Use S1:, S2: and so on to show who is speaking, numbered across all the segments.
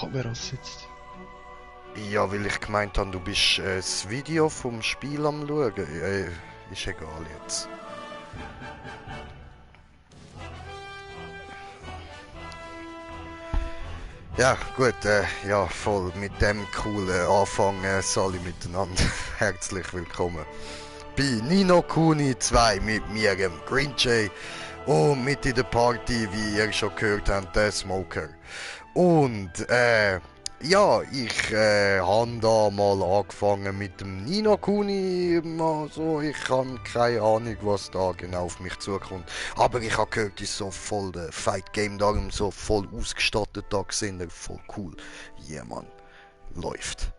S1: Kameras sitzt.
S2: Ja, weil ich gemeint habe, du bist das Video vom Spiel am schauen. Ist egal jetzt. Ja, gut, ja, voll. Mit dem coolen Anfang alle miteinander. Herzlich willkommen bei Nino Kuni 2 mit mir, Green Jay. Und mit in der Party, wie ihr schon gehört habt, der Smoker. Und, ja, ich habe da mal angefangen mit dem Nino Kuni. Also, ich habe keine Ahnung, was da genau auf mich zukommt. Aber ich habe gehört, ist so voll der Fight Game darum so voll ausgestattet da gesehen. Voll cool. Ja, Mann. Läuft.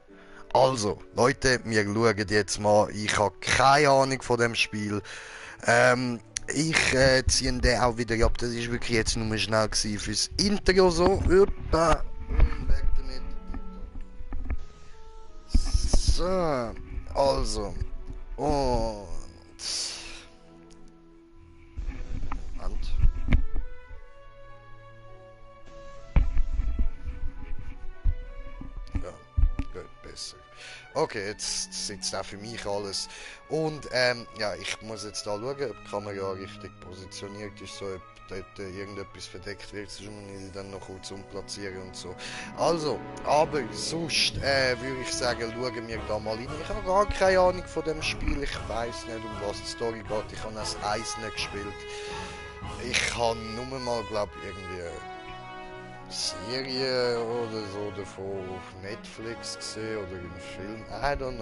S2: Also, Leute, wir schauen jetzt mal. Ich habe keine Ahnung von dem Spiel. Ich ziehe den auch wieder ab. Das ist wirklich jetzt nur schnell fürs Intro so. Hoppa. Weg damit. So, also. Und. Moment. Ja, gut, besser. Okay, jetzt sitzt auch für mich alles. Und ja, ich muss jetzt da schauen, ob die Kamera richtig positioniert ist, so ob dort irgendetwas verdeckt wird, sonst muss ich dann noch kurz umplatzieren und so. Also, aber sonst würde ich sagen, schauen wir da mal rein. Ich habe gar keine Ahnung von dem Spiel, ich weiß nicht, um was die Story geht. Ich habe das Eis nicht gespielt. Ich habe nur mal, glaube ich, irgendwie Serie oder so davon auf Netflix gesehen oder im Film. I don't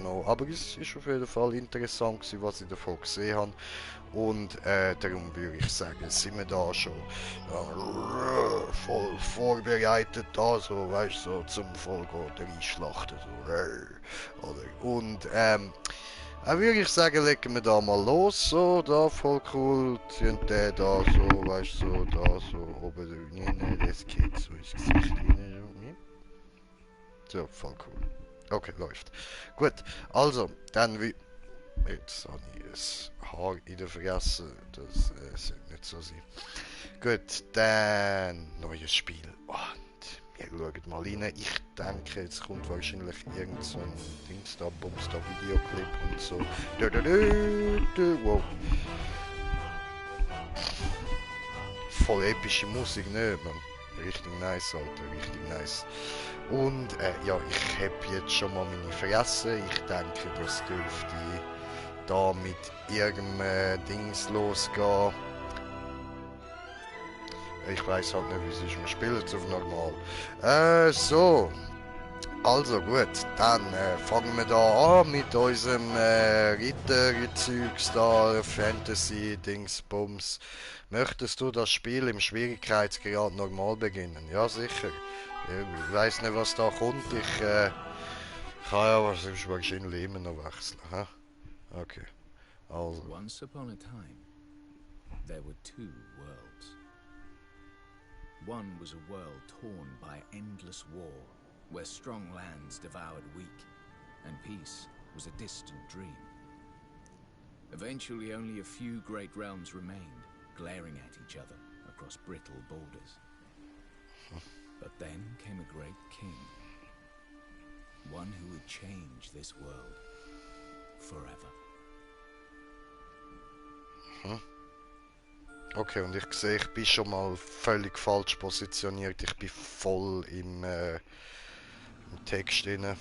S2: know. Aber es ist auf jeden Fall interessant gewesen, was ich davon gesehen habe. Und darum würde ich sagen, sind wir da schon voll vorbereitet da, so, weißt du, so, zum Vollgott reinschlachten. So, oder? Und dann würde ich sagen, legen wir da mal los, so, da, voll cool, ziehen den da, so, weißt du, so, da, so, oben rein, das geht so ins Gesicht rein, so, voll cool. Okay, läuft. Gut, also, dann wie... Jetzt habe ich ein Haar in der Fresse, das sollte nicht so sein. Gut, dann, neues Spiel. Wir schauen mal rein. Ich denke, jetzt kommt wahrscheinlich irgend so ein Dings da, Bums da, Videoclip und so. Wow. Voll epische Musik, ne, man? Richtig nice, Alter, richtig nice. Und ja, ich habe jetzt schon mal meine Fresse. Ich denke, das dürfte da mit irgendeinem Dings losgehen. Ich weiß halt nicht, wie es ist. Wir spielen es auf normal. So. Also gut, dann fangen wir da an mit unserem Ritter-Zeugs da, Fantasy-Dingsbums. Möchtest du das Spiel im Schwierigkeitsgrad normal beginnen? Ja, sicher. Ich weiß nicht, was da kommt. Ich kann ja wahrscheinlich immer noch wechseln. Hä? Okay, also.
S3: Once upon a time, there were two worlds. One was a world torn by endless war, where strong lands devoured weak, and peace was a distant dream. Eventually, only a few great realms remained, glaring at each other across brittle borders. But then came a great king, one who would change this world forever.
S2: Okay, und ich sehe, ich bin schon mal völlig falsch positioniert. Ich bin voll im Text drin.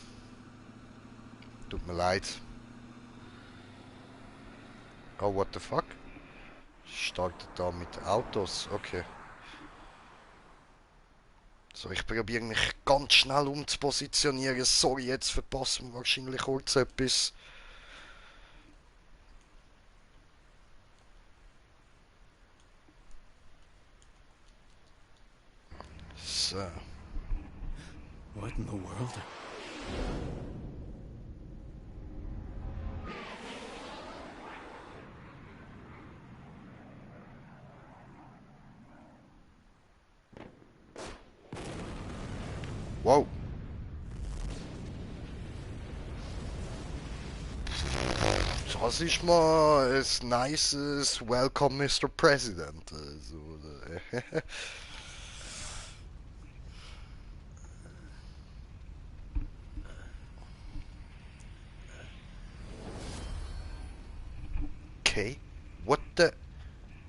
S2: Tut mir leid. Oh, what the fuck? Startet da mit Autos. Okay. So, ich probiere mich ganz schnell umzupositionieren. Sorry, jetzt verpassen wir wahrscheinlich kurz etwas. So.
S3: What in the world?
S2: Wow. Das ist mal ein nices Welcome, Mr. President. Also, Okay. What the...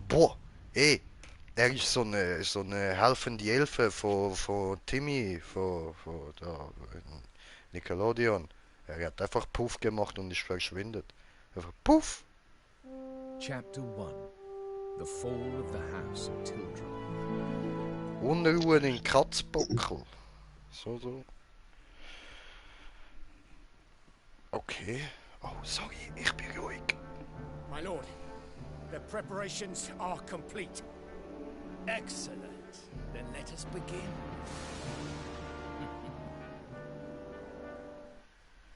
S2: Boah. Ey. Er ist so eine helfende Elfe von Timmy, von da, Nickelodeon. Er hat einfach Puff gemacht und ist verschwindet. Einfach Puff.
S3: Chapter 1. The Fall of the House of Tildrum.
S2: Unruhe in Katzbockel. So. Okay. Oh, sorry, ich bin ruhig.
S1: My lord, the preparations are complete.
S4: Excellent. Then let us begin.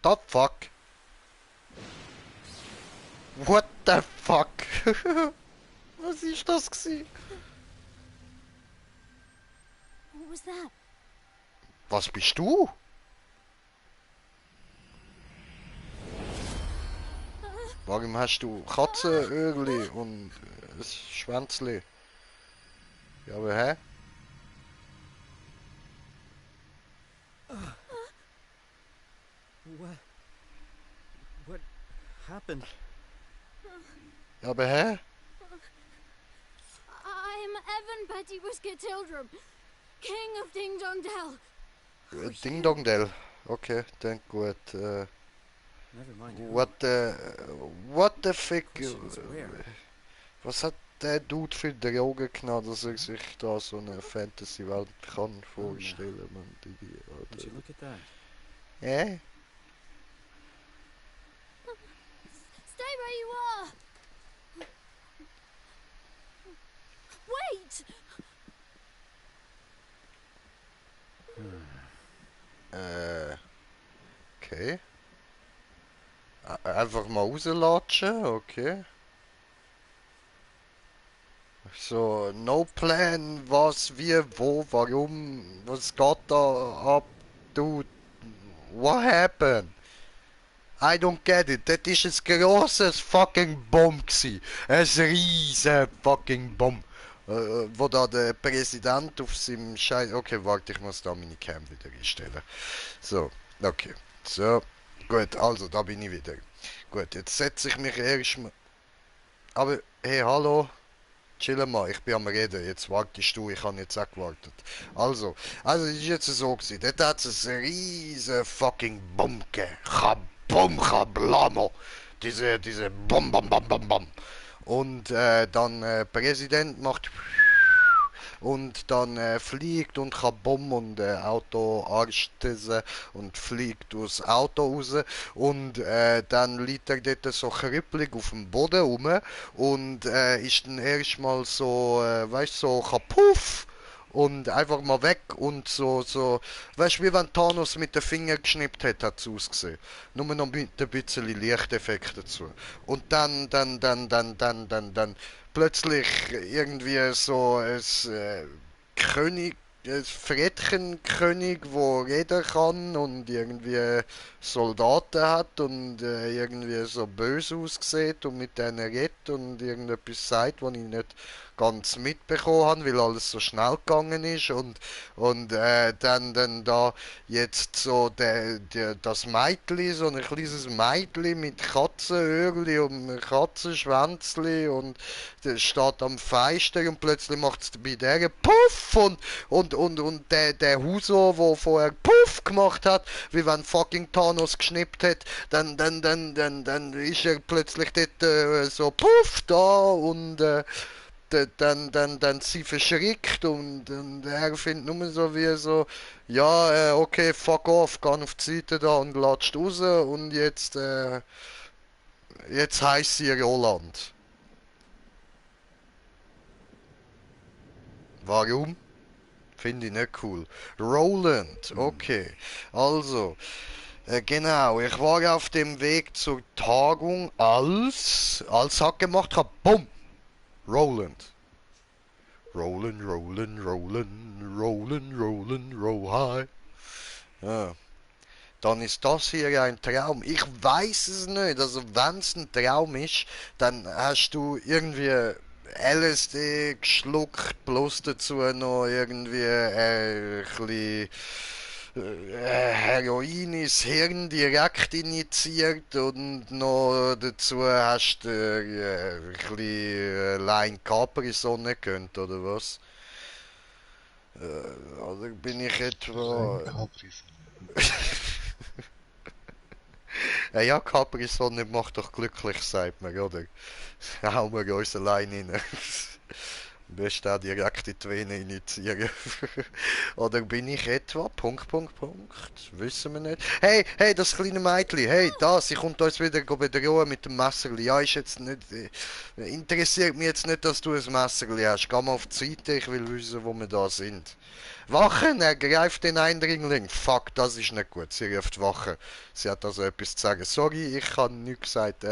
S2: The fuck? What the fuck? Was ist das gsi?
S5: What was that?
S2: Was bist du? Warum hast du Katzenöhrli und ein Schwänzli? Ja, aber hä?
S4: What happened?
S2: Ja, aber hä?
S5: I'm Evan Petty Whisker Tildrum, King of Ding Dong Dell.
S2: Ding Dong Dell. Okay, dann gut.
S4: Never mind.
S2: What the fuck?
S4: Question is where?
S2: Was hat der Dude für Drogen genommen, dass er sich da so eine Fantasy-Welt kann vorstellen? Man,
S4: Would you look at that?
S2: Hä?
S5: Stay where you are. Wait!
S2: Okay. Einfach mal rauslatschen, okay. So, no plan, was, wie, wo, warum, was geht da ab, dude, what happened? I don't get it, das ist ein grosses fucking Bomb gsi, ein riesen fucking Bomb, wo da der Präsident auf seinem Scheiß, okay, warte, ich muss da meine Cam wieder einstellen, so, okay, so, gut, also, da bin ich wieder, gut, jetzt setze ich mich erstmal, aber, hey, hallo, chill mal, ich bin am Reden, jetzt wartest du, ich habe jetzt auch gewartet. Also, es ist jetzt so gewesen, dort hat es eine riesen fucking Bombe gegeben. Kabum, kablamo. Diese Bom, bom, bom, bom, bom. Und dann Präsident macht und dann fliegt und kabum und Auto arscht und fliegt durchs Auto raus und dann liegt er dort so kribbelig auf dem Boden rum und ist dann erstmal so, weißt du, so kapuff und einfach mal weg und so, weißt du, wie wenn Thanos mit den Fingern geschnippt hat, hat es ausgesehen. Nur noch mit ein bisschen Lichteffekt dazu. Und dann plötzlich irgendwie so ein König, ein Frettchenkönig, wo reden kann und irgendwie Soldaten hat und irgendwie so böse aussieht und mit denen redet und irgendetwas sagt, was ich nicht ganz mitbekommen habe, weil alles so schnell gegangen ist und dann da jetzt so das Mädchen, so ein kleines Mädchen mit Katzenöhrli und einem Katzenschwänzli und der steht am Fenster und plötzlich macht es bei der Puff und der Huso, der vorher Puff gemacht hat, wie wenn fucking Thanos geschnippt hat, dann ist er plötzlich dort so Puff da und dann sie verschrickt und er findet nur so wie so, ja, okay, fuck off, geh auf die Seite da und latscht raus und jetzt heisst sie Roland. Warum? Finde ich nicht cool. Roland, okay. Also, genau, ich war auf dem Weg zur Tagung, als hat gemacht hat, bumm! Roland. Roland, roll high. Ja. Dann ist das hier ein Traum. Ich weiß es nicht. Also wenn es ein Traum ist, dann hast du irgendwie LSD geschluckt, plus dazu noch irgendwie ein bisschen Heroin ins Hirn direkt injiziert und noch dazu hast du ein bisschen Line Capri-Sonne gegönnt, oder was? Oder bin ich etwa... Ja, Capri-Sonne macht doch glücklich, sagt man, oder? Hauen wir uns allein rein. Am besten auch direkt in die Vene initiieren. Oder bin ich etwa? Punkt. Wissen wir nicht. Hey, das kleine Mädchen. Hey, sie kommt uns wieder bedrohen mit dem Messerli. Ja, ist jetzt nicht... interessiert mich jetzt nicht, dass du ein Messerli hast. Geh mal auf die Seite, ich will wissen, wo wir da sind. Wachen, er greift den Eindringling. Fuck, das ist nicht gut. Sie ruft Wache. Sie hat also etwas zu sagen. Sorry, ich habe nichts gesagt.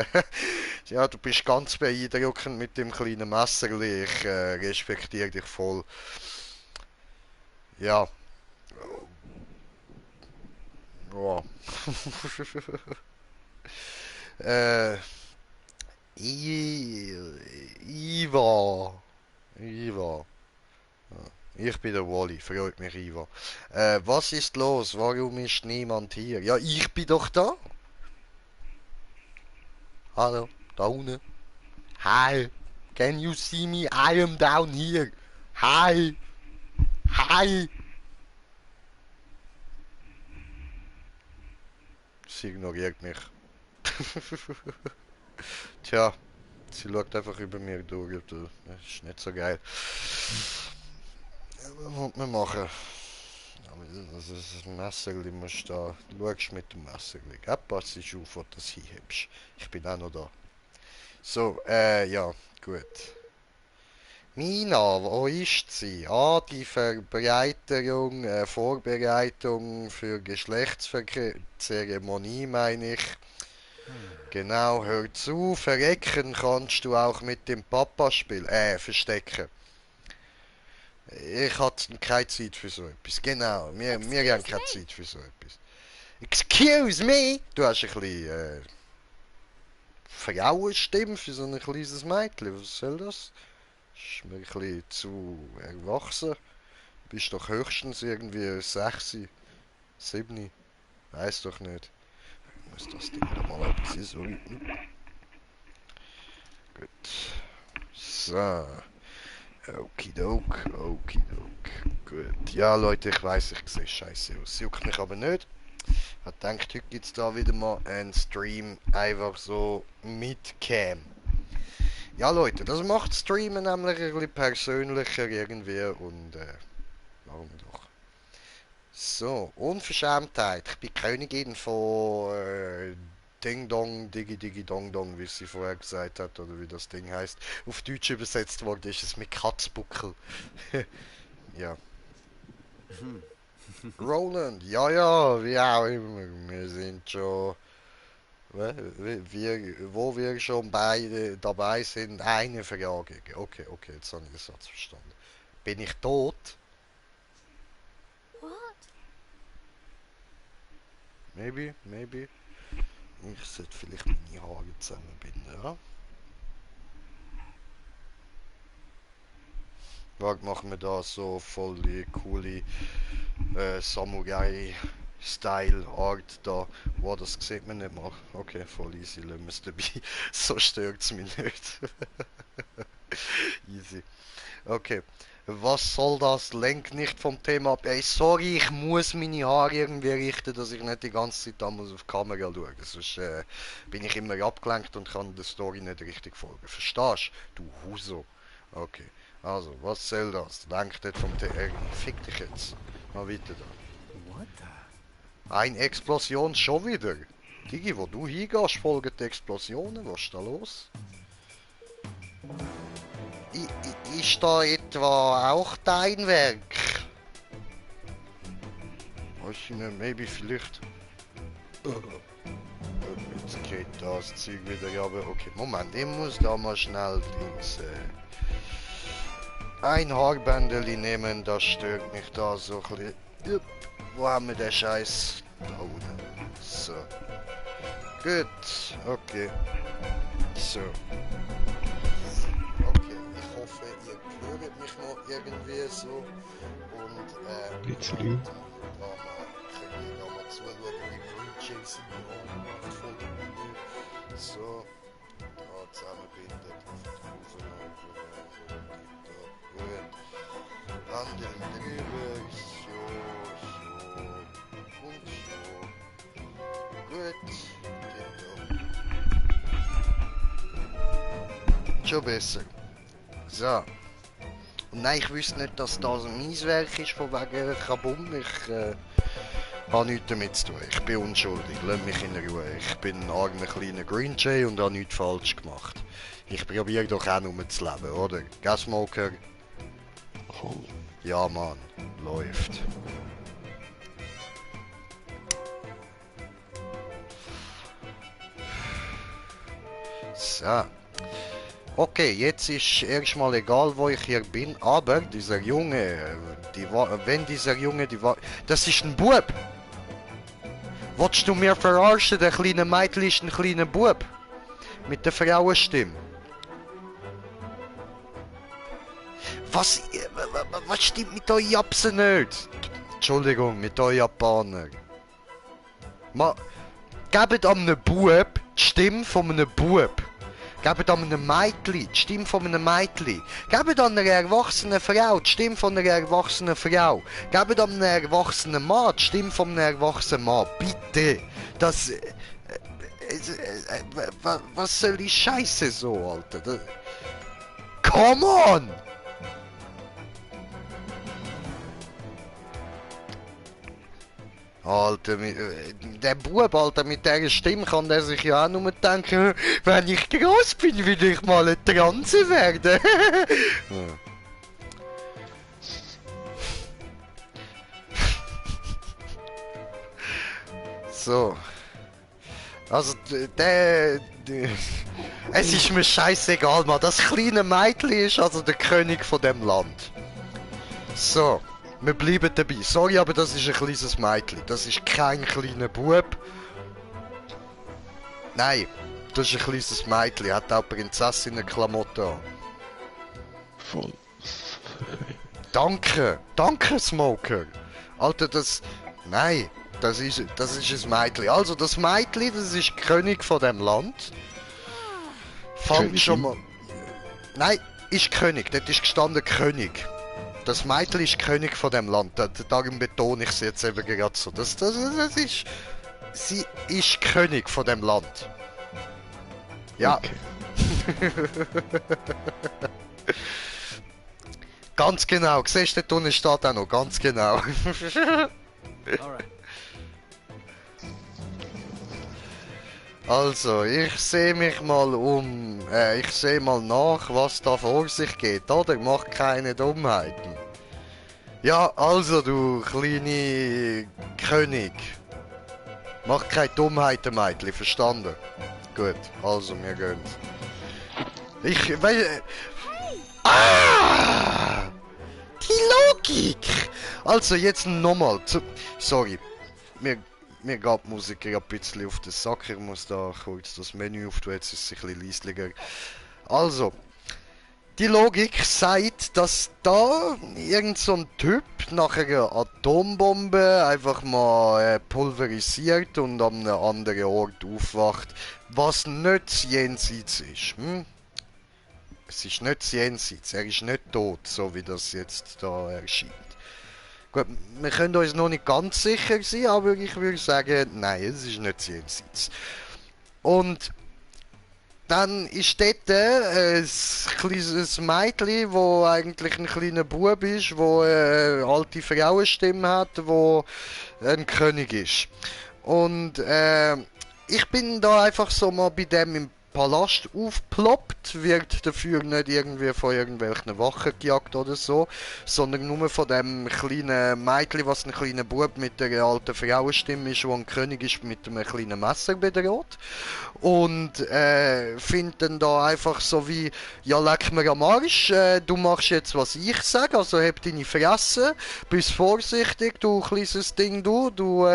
S2: Ja, du bist ganz beeindruckend mit dem kleinen Messerli. Ich respektiere dich voll. Ja. Ja. Iva. Ich bin der Wally, freut mich, Iva. Was ist los? Warum ist niemand hier? Ja, ich bin doch da. Hallo, da unten. Hi, can you see me? I am down here. Hi. Sie ignoriert mich. Tja, sie schaut einfach über mir durch. Das ist nicht so geil. Was wollen wir machen? Das ist ein Messerli, musst da. Du schaust mit dem Messerli. Pass dich auf, was du das hinhebst. Ich bin auch noch da. So, ja, gut. Mina, wo ist sie? Ah, die Vorbereitung für Geschlechtszeremonie, meine ich. Genau, hör zu, verrecken kannst du auch mit dem Papa spielen. Verstecken. Ich hatte keine Zeit für so etwas. Genau, wir haben keine Zeit für so etwas. Excuse me! Du hast ein bisschen Frauenstimme für so ein kleines Mädchen. Was soll das? Ist mir ein bisschen zu erwachsen. Du bist doch höchstens irgendwie 6, 7. Weiß doch nicht. Ich muss das Ding mal etwas so. Gut. So. Okidok. Gut. Ja, Leute, ich weiß, ich sehe scheiße aus. Juckt mich aber nicht. Ich denke, heute gibt es da wieder mal einen Stream einfach so mit Cam. Ja, Leute, das macht Streamen nämlich ein bisschen persönlicher irgendwie und machen wir doch. So, Unverschämtheit. Ich bin Königin von Ding Dong, Digi Dong Dong, wie sie vorher gesagt hat, oder wie das Ding heißt. Auf Deutsch übersetzt worden ist es mit Katzbuckel. Ja. Roland, ja, wie auch immer. Wir sind schon... wo wir schon beide dabei sind, eine Frage. Okay, jetzt habe ich den Satz verstanden. Bin ich tot?
S5: What?
S2: Maybe. Ich sollte vielleicht meine Haare zusammenbinden, ja? Warte, machen wir da so voll die coole Samurai-Style-Art da. Wow, das sieht man nicht mal. Okay, voll easy, lassen wir es dabei. So stört es mich nicht. Easy. Okay. Was soll das? Lenk nicht vom Thema ab. Ey, sorry, ich muss meine Haare irgendwie richten, dass ich nicht die ganze Zeit auf die Kamera schaue. Sonst bin ich immer abgelenkt und kann der Story nicht richtig folgen. Verstehst du? Du Huso. Okay. Also, was soll das? Lenk nicht vom Thema. Fick dich jetzt. Mal weiter da.
S4: What the?
S2: Eine Explosion schon wieder. Digi, wo du hingehst, folgen die Explosionen. Was ist da los? Ist da etwa auch dein Werk? Weiß ich nicht, maybe vielleicht. Jetzt geht das Zeug wieder runter. Okay, Moment, ich muss da mal schnell links ein Haarbändeli nehmen, das stört mich da so ein bisschen. Jupp. Wo haben wir den Scheiß? Da unten. So. Gut, okay. So. Ich hoffe, ihr hört mich noch irgendwie so und
S6: Bisschen.
S2: da mal Jason macht voll der Mühe. So, da zusammenbinden. Gut. Andere drüber. So, so. Und so. Gut. Schon besser. So. Und nein, ich wüsste nicht, dass das ein Eiswerk ist, von wegen Kabum. Ich habe nichts damit zu tun. Ich bin unschuldig. Lass mich in Ruhe. Ich bin ein armer kleiner Green Jay und habe nichts falsch gemacht. Ich probiere doch auch nur zu leben, oder? Gasmoker? Ja, Mann. Läuft. So. Okay, jetzt ist erstmal egal, wo ich hier bin, aber dieser Junge, das ist ein Bub. Wolltest du mir verarschen? Der kleine Mädchen ist ein kleiner Bub. Mit der Frauenstimme. Was stimmt mit euch Japsen nicht? Entschuldigung, mit euch Japaner. Gebt einem Bub die Stimme von einem Bub. Gebt einem Mädchen die Stimme von einem Mädchen. Gebt einer erwachsenen Frau die Stimme von einer erwachsenen Frau. Gebt einem erwachsenen Mann die Stimme von einem erwachsenen Mann. Bitte. Das... was soll die Scheiße so, Alter? Come on! Alter, der Bub, Alter, mit dieser Stimme kann der sich ja auch nur denken, wenn ich groß bin, will ich mal ein Transe werden. So. Also, es ist mir scheißegal, man. Das kleine Mädchen ist also der König von dem Land. So. Wir bleiben dabei. Sorry, aber das ist ein kleines Mädchen. Das ist kein kleiner Bub. Nein, das ist ein kleines Mädchen. Hat auch Prinzessinnen-Klamotten an.
S6: Voll.
S2: Danke. Danke, Smoker. Alter, das... Nein, das ist ein Mädchen. Also, das Mädchen, das ist König von dem Land. Fang schon mal... Nein, ist König. Dort ist gestanden König. Das Mädchen ist König von dem Land, darum betone ich es jetzt eben gerade so. Das ist... Sie ist König von dem Land. Ja. Okay. Ganz genau, siehst du, dort unten steht auch noch, ganz genau. Also, ich sehe mich mal um, ich sehe mal nach, was da vor sich geht, oder? Mach keine Dummheiten. Ja, also du kleine König. Mach keine Dummheiten, Mädchen, verstanden? Gut, also wir gehen. Ich weiß... Ah! Die Logik! Also jetzt nochmal zu... Sorry. Mir geht die Musik ein bisschen auf den Sack. Ich muss da kurz das Menü auftun, jetzt ist es ein bisschen leislicher. Also, die Logik sagt, dass da irgend so ein Typ nach einer Atombombe einfach mal pulverisiert und an einem anderen Ort aufwacht, was nicht jenseits ist. Es ist nicht jenseits, er ist nicht tot, so wie das jetzt da erscheint. Gut, wir können uns noch nicht ganz sicher sein, aber ich würde sagen, nein, es ist nicht jenseits. Und dann ist dort ein kleines Mädchen, wo eigentlich ein kleiner Bub ist, wo eine alte Frauenstimme hat, wo ein König ist. Und ich bin da einfach so mal bei dem im Palast aufploppt, wird dafür nicht irgendwie von irgendwelchen Wachen gejagt oder so, sondern nur von dem kleinen Mädchen, was ein kleiner Bub mit der alten Frauenstimme ist, wo ein König ist, mit einem kleinen Messer bedroht. Und findet dann da einfach so wie, ja leck mir am Arsch, du machst jetzt was ich sage, also heb deine Fresse, bist vorsichtig, du kleines Ding, du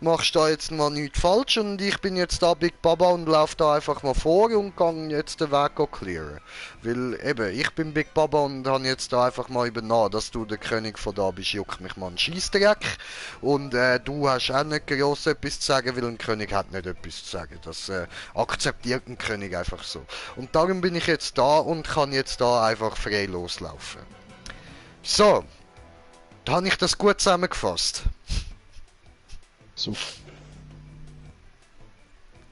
S2: machst da jetzt mal nichts falsch und ich bin jetzt da Big Baba und lauf da einfach mal vor und kann jetzt den Weg clearen. Weil eben, ich bin Big Baba und habe jetzt da einfach mal übernommen, dass du der König von da bist, juckt mich mal ein Scheissdreck. Und du hast auch nicht gross etwas zu sagen, weil ein König hat nicht etwas zu sagen. Das akzeptiert ein König einfach so. Und darum bin ich jetzt da und kann jetzt da einfach frei loslaufen. So, da habe ich das gut zusammengefasst.
S6: So.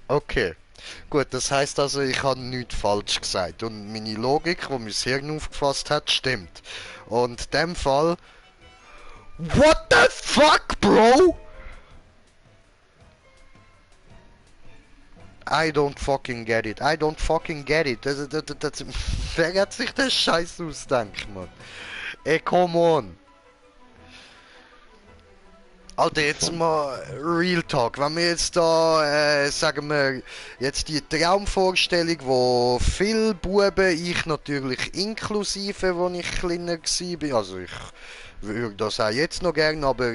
S2: Okay, gut, das heißt also, ich habe nichts falsch gesagt und meine Logik, die mein Hirn aufgefasst hat, stimmt. Und in dem Fall... What the fuck, bro? I don't fucking get it. I don't fucking get it. Wer hat sich das Scheiß ausdenkt, Mann? Ey, come on. Alter, jetzt mal Real Talk. Wenn wir jetzt da, sagen wir, jetzt die Traumvorstellung, wo viele Buben, ich natürlich inklusive, wo ich kleiner war, also ich würde das auch jetzt noch gerne, aber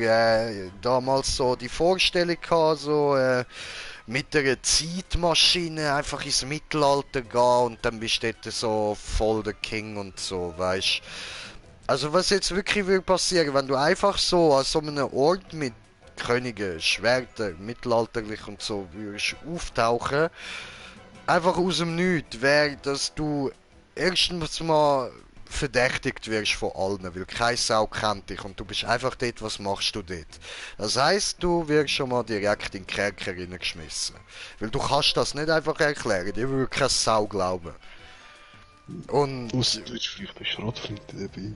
S2: damals so die Vorstellung hatte, so mit einer Zeitmaschine einfach ins Mittelalter gehen und dann bist du dort so voll der King und so, weißt. Also was jetzt wirklich würde passieren, wenn du einfach so an so einem Ort mit Königen, Schwertern, mittelalterlich und so würdest auftauchen, einfach aus dem Nichts, wäre, dass du erstens mal verdächtigt wirst von allen, weil keine Sau kennt dich und du bist einfach dort, was machst du dort? Das heisst, du wirst schon mal direkt in den Kerker geschmissen. Weil du kannst das nicht einfach erklären, dir würde keine Sau glauben. Und...
S6: Ausser du hast vielleicht eine Schrotflinte dabei.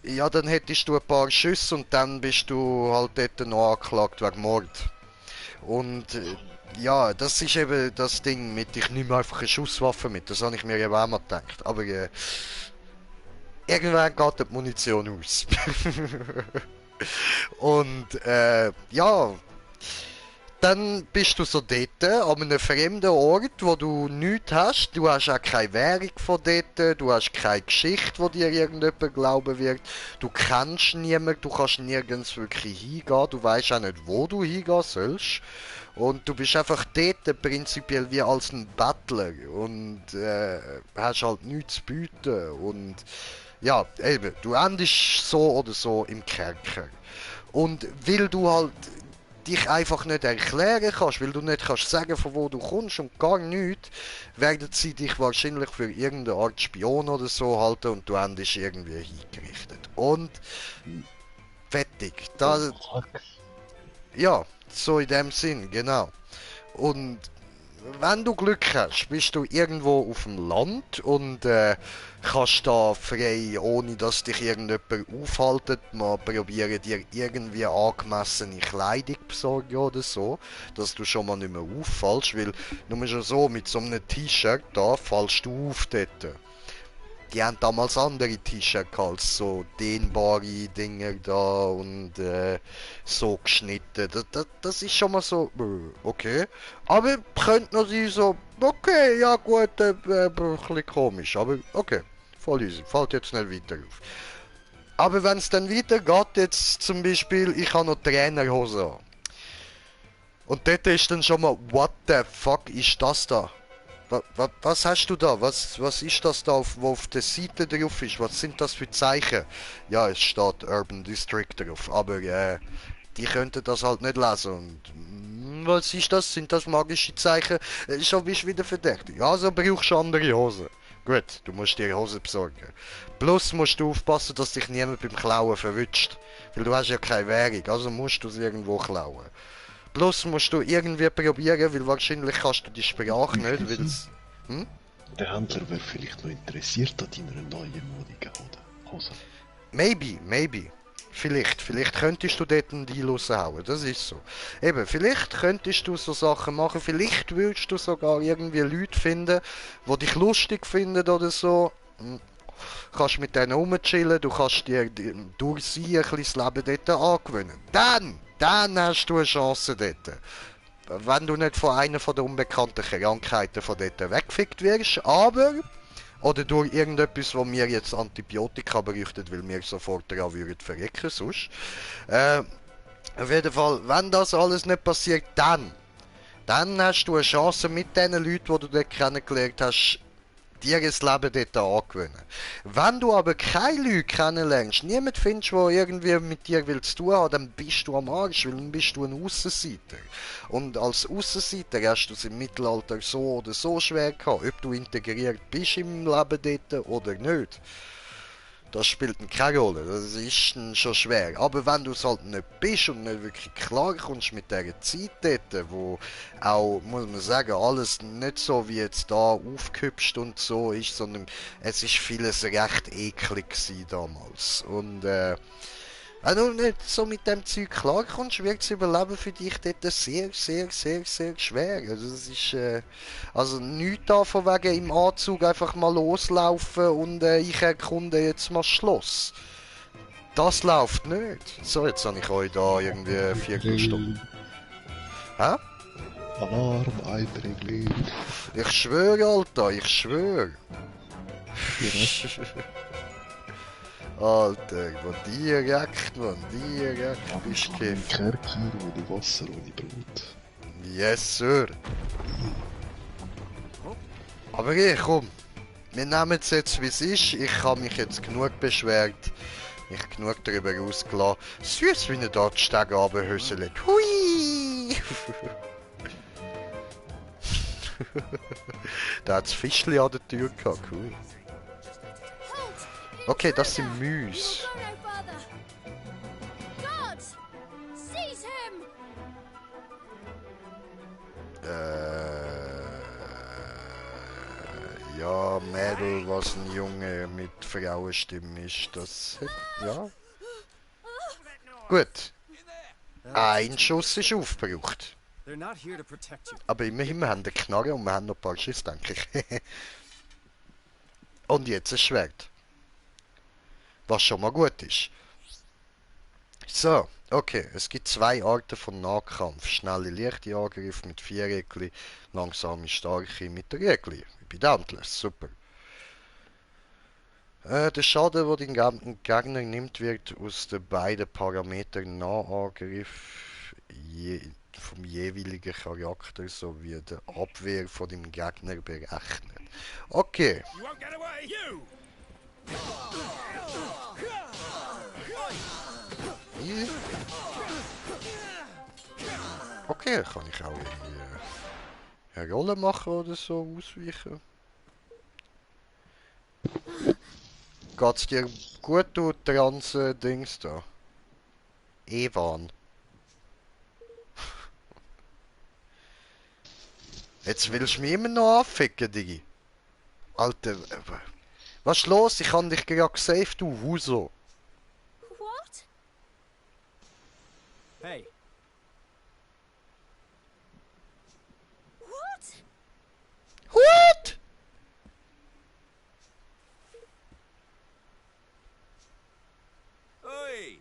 S2: Ja, dann hättest du ein paar Schüsse und dann bist du halt dort noch angeklagt wegen Mord. Und ja, das ist eben das Ding mit, ich nehme einfach eine Schusswaffe mit, das habe ich mir eben auch mal gedacht. Aber irgendwann geht die Munition aus. Und ja, dann bist du so dort, an einem fremden Ort, wo du nichts hast. Du hast auch keine Währung von dort, du hast keine Geschichte, wo dir irgendjemand glauben wird. Du kennst niemanden, du kannst nirgends wirklich hingehen, du weißt auch nicht, wo du hingehen sollst. Und du bist einfach dort prinzipiell wie als ein Bettler und hast halt nichts zu bieten. Und ja, eben, du endest so oder so im Kerker. Und weil du halt dich einfach nicht erklären kannst, weil du nicht kannst sagen, von wo du kommst und gar nichts, werden sie dich wahrscheinlich für irgendeine Art Spion oder so halten und du endest irgendwie hingerichtet. Und fertig. Das, ja, so in dem Sinn, genau. Und wenn du Glück hast, bist du irgendwo auf dem Land und kannst da frei, ohne dass dich irgendjemand aufhaltet, mal probieren dir irgendwie angemessene Kleidung besorgen oder so, dass du schon mal nicht mehr auffallst, weil nur schon so mit so einem T-Shirt da fallst du auf dort. Die haben damals andere T-Shirts als so dehnbare Dinger da und so geschnitten. Das ist schon mal so, okay. Aber könnte noch sein so, okay, ja gut, ein bisschen komisch, aber okay, voll easy, fällt jetzt nicht weiter auf. Aber wenn es dann weitergeht, jetzt zum Beispiel, ich habe noch Trainerhose an. Und dort ist dann schon mal, what the fuck ist das da? Was hast du da? Was ist das da, wo auf der Seite drauf ist? Was sind das für Zeichen? Ja, es steht Urban District drauf, aber die könnten das halt nicht lesen. Und was ist das? Sind das magische Zeichen? Schon bist du wieder verdächtig. Also brauchst du andere Hosen. Gut, du musst dir Hosen besorgen. Plus musst du aufpassen, dass dich niemand beim Klauen verwünscht. Weil du hast ja keine Währung, also musst du es irgendwo klauen. Plus musst du irgendwie probieren, weil wahrscheinlich kannst du die Sprache nicht, weil es... Hm?
S6: Der Händler wäre vielleicht noch interessiert an deiner neuen modigen Hose.
S2: Maybe. Vielleicht könntest du dort einen Deal raushauen, das ist so. Eben, vielleicht könntest du so Sachen machen, vielleicht würdest du sogar irgendwie Leute finden, die dich lustig finden oder so. Kannst mit denen rumchillen, du kannst dir durch sie ein bisschen das Leben dort angewöhnen. Dann hast du eine Chance dort. Wenn du nicht von einer von den unbekannten Krankheiten von dort weggefickt wirst, aber... Oder durch irgendetwas, wo mir jetzt Antibiotika bräuchten, weil wir sofort daran würden verrecken sonst. Auf jeden Fall, wenn das alles nicht passiert, dann hast du eine Chance mit den Leuten, die du dort kennengelernt hast, dir das Leben dort angewöhnen. Wenn du aber keine Leute kennenlernst, niemand findest, der irgendwie mit dir will zu tun haben, dann bist du am Arsch, weil dann bist du ein Aussenseiter. Und als Aussenseiter hast du es im Mittelalter so oder so schwer gehabt, ob du integriert bist im Leben dort oder nicht. Das spielt keine Rolle, das ist schon schwer. Aber wenn du es halt nicht bist und nicht wirklich klar kommst mit dieser Zeit dort, wo auch, muss man sagen, alles nicht so wie jetzt da aufgehübscht und so ist, sondern es ist vieles recht eklig gewesen damals. Und wenn du nicht so mit dem Zeug klarkommst, wird das Überleben für dich dort sehr, sehr, sehr, sehr schwer. Also das ist, also nichts davon wegen im Anzug einfach mal loslaufen und ich erkunde jetzt mal das Schloss. Das läuft nicht. So, jetzt habe ich euch da irgendwie eine Viertelstunde. Hä?
S6: Alarm, Einträgling.
S2: Ich schwöre, Alter, ich schwöre. Alter, man, direkt, bist du
S6: Kein Kerker, ohne Wasser, ohne Brot.
S2: Yes, Sir. Aber hey, komm, wir nehmen es jetzt wie es ist. Ich habe mich jetzt genug beschwert. Mich genug darüber ausgelassen. Süß, wie er da die Stege runterhöselt. Hui! Da hat das Fischli an der Tür gehabt, cool. Okay, das sind Müs. Ja, Mädel, was ein Junge mit Frauenstimme ist, das... Ja. Gut. Ein Schuss ist aufgebraucht. Aber immerhin, wir haben eine Knarre und wir haben noch ein paar Schüsse, denke ich. Und jetzt ein Schwert. Was schon mal gut ist. So, okay. Es gibt zwei Arten von Nahkampf. Schnelle, leichte Angriffe mit 4 Regli, langsame, starke mit der Regli. Wie bei Dauntless, super. Der Schaden, den dein Gegner nimmt, wird aus den beiden Parametern Nahangriff vom jeweiligen Charakter sowie der Abwehr von dem Gegner berechnet. Okay. Hier. Okay, kann ich auch irgendwie eine Rolle machen oder so ausweichen. Geht's dir gut, du Trans-Dings da? Evan. Jetzt willst du mich immer noch anficken, Digi. Alter, was ist los? Ich hab dich gerade gesaved, du Huso.
S5: What?
S4: Hey,
S5: What?
S2: What?
S4: oi!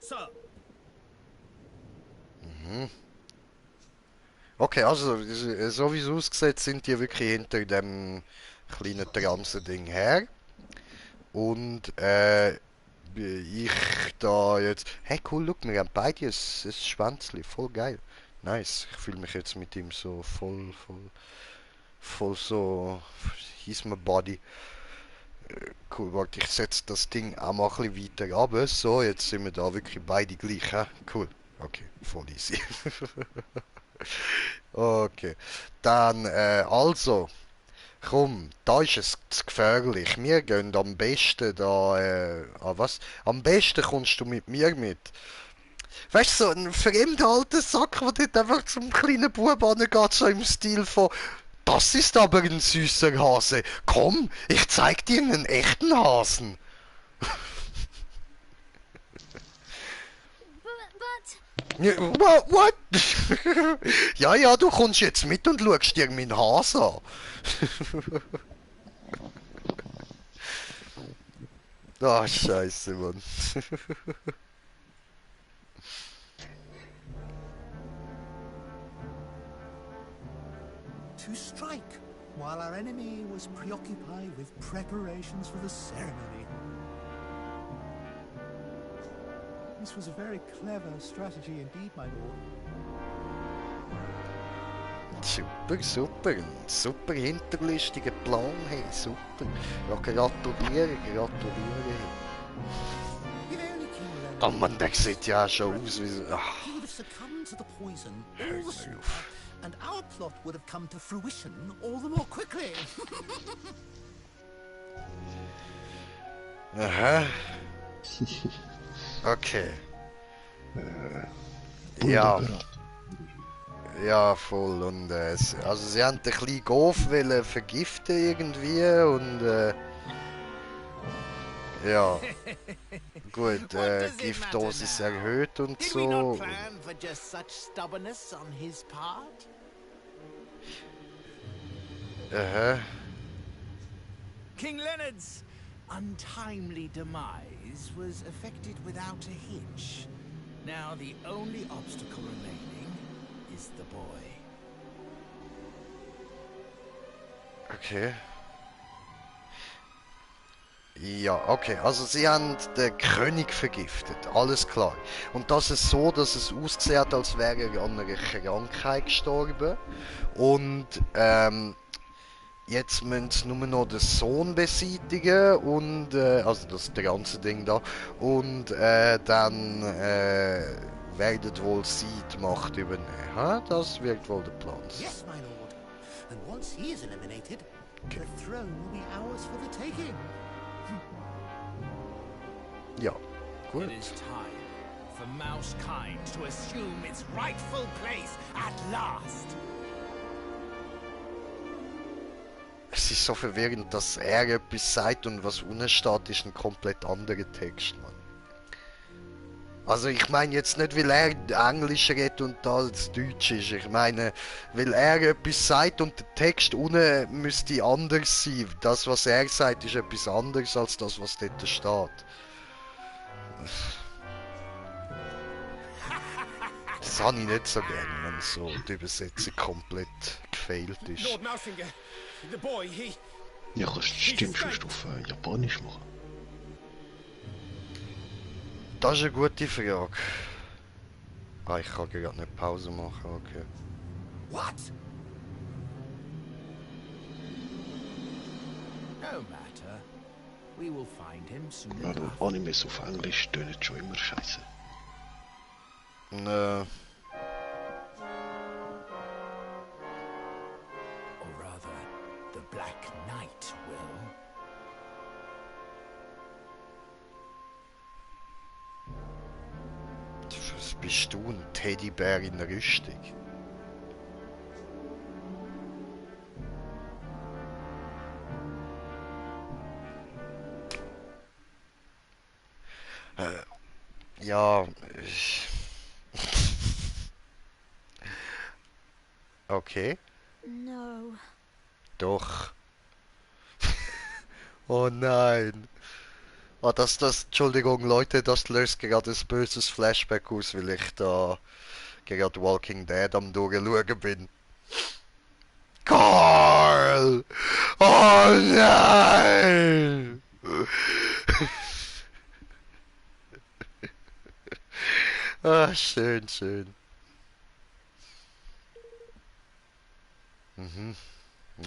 S4: Sir,
S2: Okay, also, so wie es aussieht, sind die wirklich hinter dem kleinen Transen-Ding her. Und, ich da jetzt... Hey, cool, look, wir haben beide ein Schwänzli, voll geil. Nice, ich fühle mich jetzt mit ihm so voll so... He's my body. Cool, warte, ich setze das Ding auch mal ein bisschen weiter runter. So, jetzt sind wir da wirklich beide gleich, hä? Cool. Okay, voll easy. Okay, dann, also, komm, da ist es zu gefährlich. Wir gehen am besten da, was? Am besten kommst du mit mir mit. Weißt du, so ein fremder alter Sack, der dort einfach zum kleinen Bub angeht, so im Stil von, das ist aber ein süßer Hase. Komm, ich zeig dir einen echten Hasen. What? Ja, du kommst jetzt mit und schaust dir meinen Hase an. Ah, Scheiße, Mann.
S7: To strike, while our enemy was preoccupied with preparations for the ceremony. This was a very clever strategy indeed, my lord.
S2: Super, super. Ein super hinterlistiger Plan, hey, super. Ja, gratuliere, gratuliere.
S7: If only King Leonard
S2: Oh Mann, der sieht ja auch schon aus wie so... Ach,
S7: he would have succumbed to the poison all the sooner, and our plot would have come to fruition all the more quickly.
S2: aha. Okay. Ja.
S6: Wunderbar.
S2: Ja, voll. Und also sie haben den kleinen Golf wollen vergiften irgendwie und ja. Gut, Giftdosis erhöht und
S4: Did we not
S2: so.
S4: plan for just such stubbornness on his part?
S2: Aha.
S4: King Leonard's untimely demise was effected without a hitch. Now the only obstacle remaining is the boy.
S2: Okay. Ja, okay. Also sie haben den König vergiftet. Alles klar. Und das ist so, dass es aussieht, als wäre er an einer Krankheit gestorben. Und jetzt müssen sie nur noch den Sohn beseitigen und also das ganze Ding da. Und dann werden wohl sie die Macht übernehmen. Ha? Das wird wohl der Plan sein.
S7: Yes, my lord. And once he is eliminated, the throne will be ours for the taking.
S2: Ja, gut.
S4: It is time for Mousekind to assume its rightful place at last.
S2: Es ist so verwirrend, dass er etwas sagt und was unten steht, ist ein komplett anderer Text, Mann. Also ich meine jetzt nicht, weil er Englisch redet und das Deutsch ist. Ich meine, weil er etwas sagt und der Text unten müsste anders sein. Das, was er sagt, ist etwas anderes als das, was dort steht. Das habe ich nicht so gerne, wenn so die Übersetzung komplett gefailt ist.
S1: Lord Mousinger, the boy, he...
S6: Ja, kannst die Stimme schon auf Japanisch machen.
S2: Das ist eine gute Frage. Ah, ich kann gerade nicht Pause machen, okay.
S7: What?
S4: No matter. We will find him soon
S6: Ja,
S4: enough.
S6: Animes auf Englisch tönen schon immer scheiße.
S2: Nö.
S4: Or rather, the Black Knight will.
S2: Was bist du, ein Teddybär in der Rüstung? Ja, okay,
S5: No.
S2: doch. Oh nein. Ah, Entschuldigung Leute, das löst gerade ein böses Flashback aus, weil ich da gerade Walking Dead am durchschauen bin. Carl! Oh nein! Ah, schön, schön. Mhm.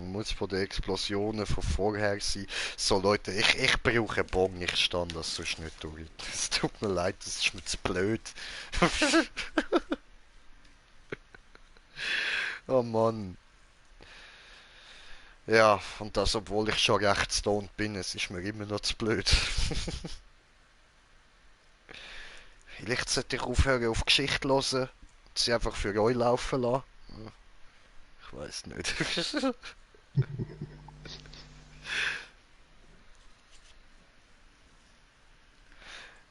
S2: Muss von den Explosionen von vorher sein. So Leute, ich brauche einen Bon, ich stand das sonst nicht durch. Es tut mir leid, das ist mir zu blöd. Oh Mann. Ja, und das obwohl ich schon recht stoned bin, es ist mir immer noch zu blöd. Vielleicht sollte ich aufhören auf Geschichte zu hören und sie einfach für euch laufen lassen. Ich weiß nicht.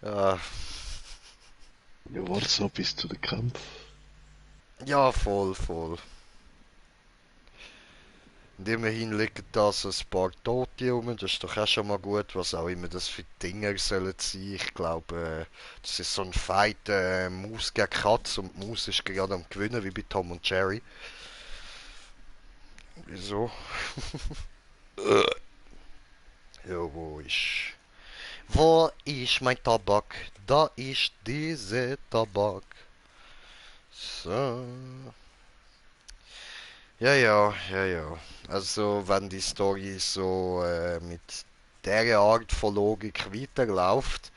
S2: Ja,
S6: Ja, warte noch bis zu den Kampf.
S2: ja, voll, voll. Und immerhin liegen da so ein paar Tote rum, das ist doch auch schon mal gut, was auch immer das für Dinger sollen sein. Ich glaube, das ist so ein Fight, Maus gegen Katz und die Maus ist gerade am Gewinnen, wie bei Tom und Jerry. Wieso? Ja, wo ist... Wo ist mein Tabak? Da ist diese Tabak. So. Ja. Also, wenn die Story so mit der Art von Logik weiterläuft,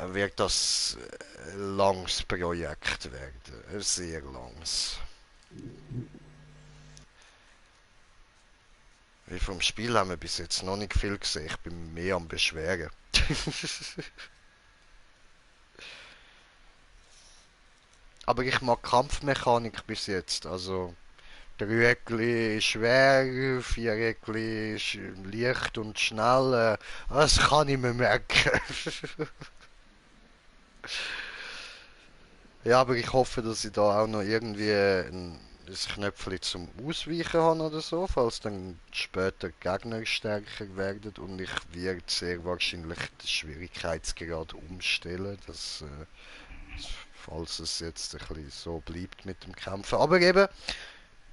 S2: wird das ein langes Projekt werden. Ein sehr langes. Wie vom Spiel haben wir bis jetzt noch nicht viel gesehen. Ich bin mehr am Beschweren. Aber ich mag Kampfmechanik bis jetzt. Also, Dreieckli ist schwer, Viereckli ist leicht und schnell. Das kann ich mir merken. Ja, aber ich hoffe, dass ich da auch noch irgendwie ein Knöpfchen zum Ausweichen habe oder so, falls dann später die Gegner stärker werden und ich werde sehr wahrscheinlich den Schwierigkeitsgrad umstellen, falls es jetzt ein bisschen so bleibt mit dem Kämpfen. Aber eben,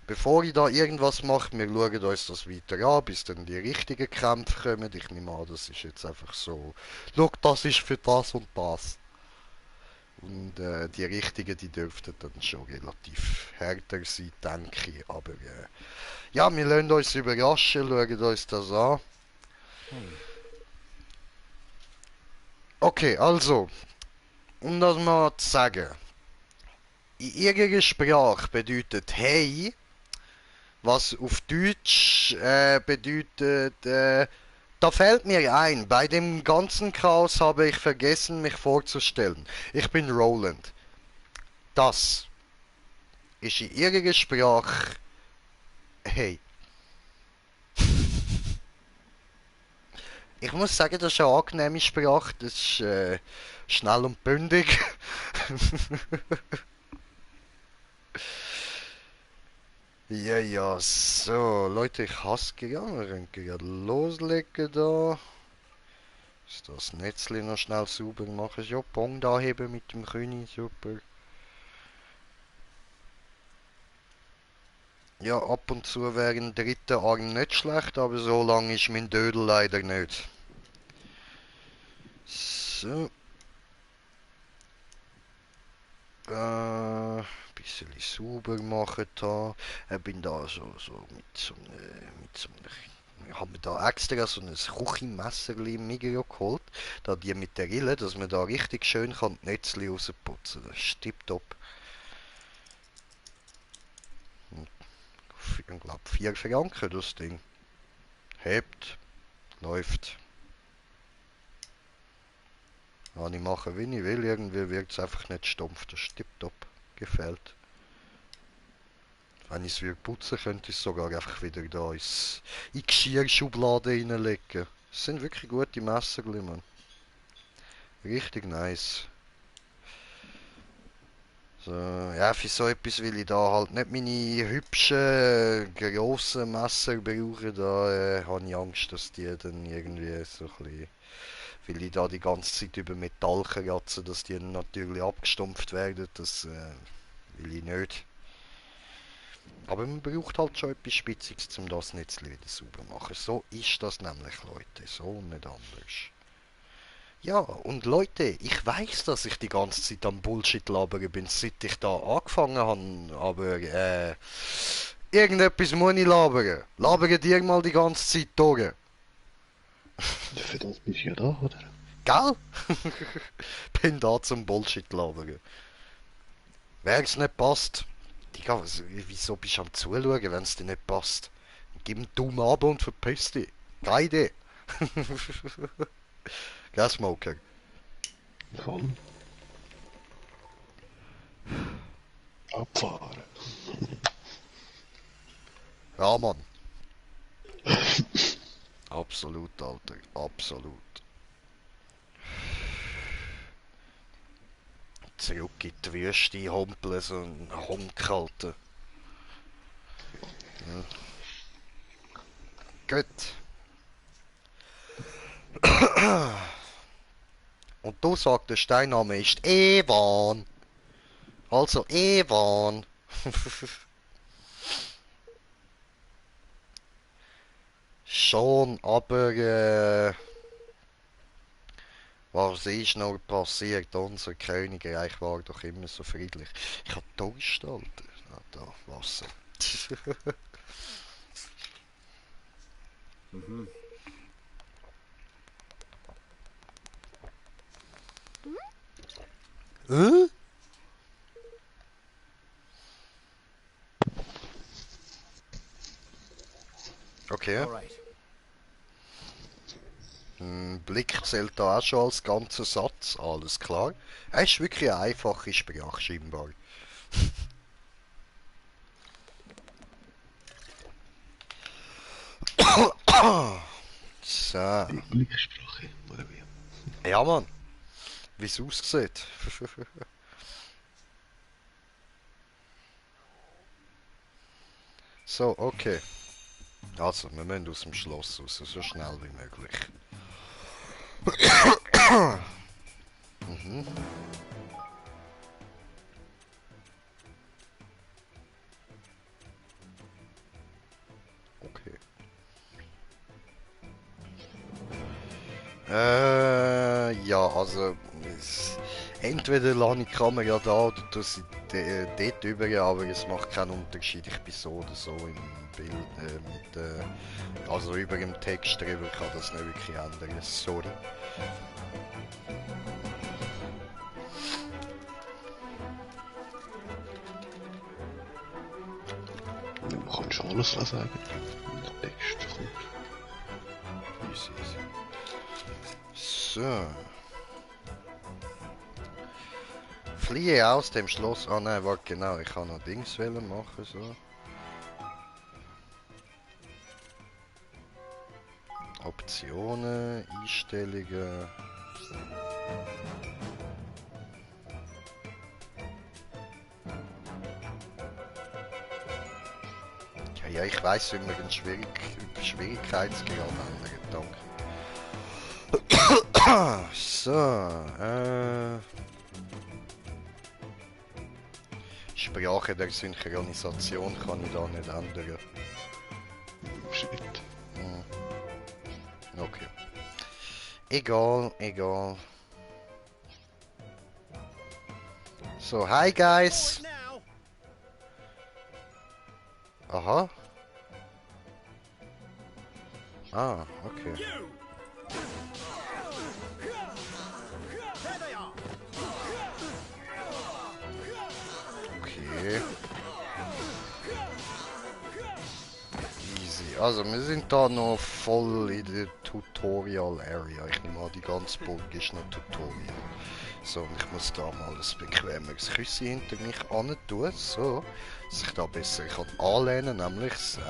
S2: bevor ich da irgendwas mache, wir schauen uns das weiter an, bis dann die richtigen Kämpfe kommen. Ich nehme an, das ist jetzt einfach so, schau, das ist für das und das. Und die richtigen, die dürften dann schon relativ härter sein, denke ich. Aber ja, wir lassen uns überraschen, schauen uns das an. Okay, also, um das mal zu sagen. In ihrer Sprache bedeutet hey, was auf Deutsch bedeutet, da fällt mir ein, bei dem ganzen Chaos habe ich vergessen, mich vorzustellen. Ich bin Roland. Das ist in ihrer Sprache hey. Ich muss sagen, das ist eine angenehme Sprache, das ist schnell und bündig. Ja, so, Leute, ich hasse gegangen. Wir können gerade loslegen da. Das Netzli noch schnell sauber machen. Ja, Pong da heben mit dem König, super. Ja, ab und zu wäre ein dritter Arm nicht schlecht, aber so lang ist mein Dödel leider nicht. So. Bisschen sauber machen da. Ich bin da so mit so einem, haben wir da extra so ein Küchenmesser im Migros geholt, da die mit der Rille, dass man da richtig schön kann die Netzli rausputzen. Das ist tipptopp. Ich glaube 4 Franken das Ding. Hebt, läuft. Kann ich machen, wie ich will, irgendwie wirkt es einfach nicht stumpf. Das ist tipptopp. Gefällt. Wenn ich es würde putzen, könnte ich es sogar einfach wieder da in die Geschirrschublade reinlegen. Das sind wirklich gute Messer, man. Richtig nice. So, ja, für so etwas will ich da halt nicht meine hübschen, grossen Messer brauchen. Da habe ich Angst, dass die dann irgendwie so ein bisschen... Weil ich da die ganze Zeit über Metall kratze, dass die dann natürlich abgestumpft werden. Das will ich nicht. Aber man braucht halt schon etwas Spitziges, um das Netzli wieder sauber zu machen. So ist das nämlich, Leute. So nicht anders. Ja, und Leute, ich weiß, dass ich die ganze Zeit am Bullshit labern bin, seit ich da angefangen habe. Aber, irgendetwas muss ich labern. Labern dir mal die ganze Zeit durch.
S6: Für das bist du ja da, oder?
S2: Gell? Bin da zum Bullshit labern. Wenn's nicht passt, Digga, wieso bist du am Zuschauen, wenn es dir nicht passt? Gib einen Daumen ab und verpiss dich. Keine Idee. Gell, Smoker?
S6: Voll. Abfahren.
S2: Ja, Mann. Absolut, Alter. Absolut. Zurück in die Wüste humpeln, so ein Honk, Alter. Ja. Gut. Und du sagtest, dein Name ist Evan. Also Evan. Schon, aber Was ist noch passiert? Unser Königreich war doch immer so friedlich. Ich hab Durst, Alter. Ah, da, Wasser. Hä? Okay.
S4: All right.
S2: Blick zählt da auch schon als ganzer Satz, alles klar. Es ist wirklich eine einfache Sprache scheinbar. So.
S6: Blicksprache, oder wie?
S2: Ja, Mann. Wie es aussieht. So, okay. Also, wir müssen aus dem Schloss raus, so schnell wie möglich. Mhm. Okay. Ja, also entweder lasse ich die Kamera da oder tue sie dort über, aber es macht keinen Unterschied. Ich bin so oder so im Bild, also über dem Text drüber kann das nicht wirklich ändern. Sorry.
S6: Man kann schon alles sagen, wenn der Text kommt.
S2: Easy, easy. So. Fliehe aus dem Schloss. Ah nein, warte, genau, ich kann noch Dings machen, so. Optionen, Einstellungen. Ja, ich weiß, wie man den Schwierigkeitsgrad ändern, danke. So, Sprache der Synchronisation kann ich da nicht ändern.
S6: Shit.
S2: Okay. Egal, egal. So, hi guys.
S4: Now,
S2: Aha. Ah, okay.
S4: you! There they are!
S2: Okay. Easy. Also, wir sind da noch voll in der Tutorial Area. Ich nehme an, die ganze Burg ist noch Tutorial. So, und ich muss da mal ein bequemeres Küsschen hinter mich an tun, so, dass ich da besser kann anlehnen, nämlich so.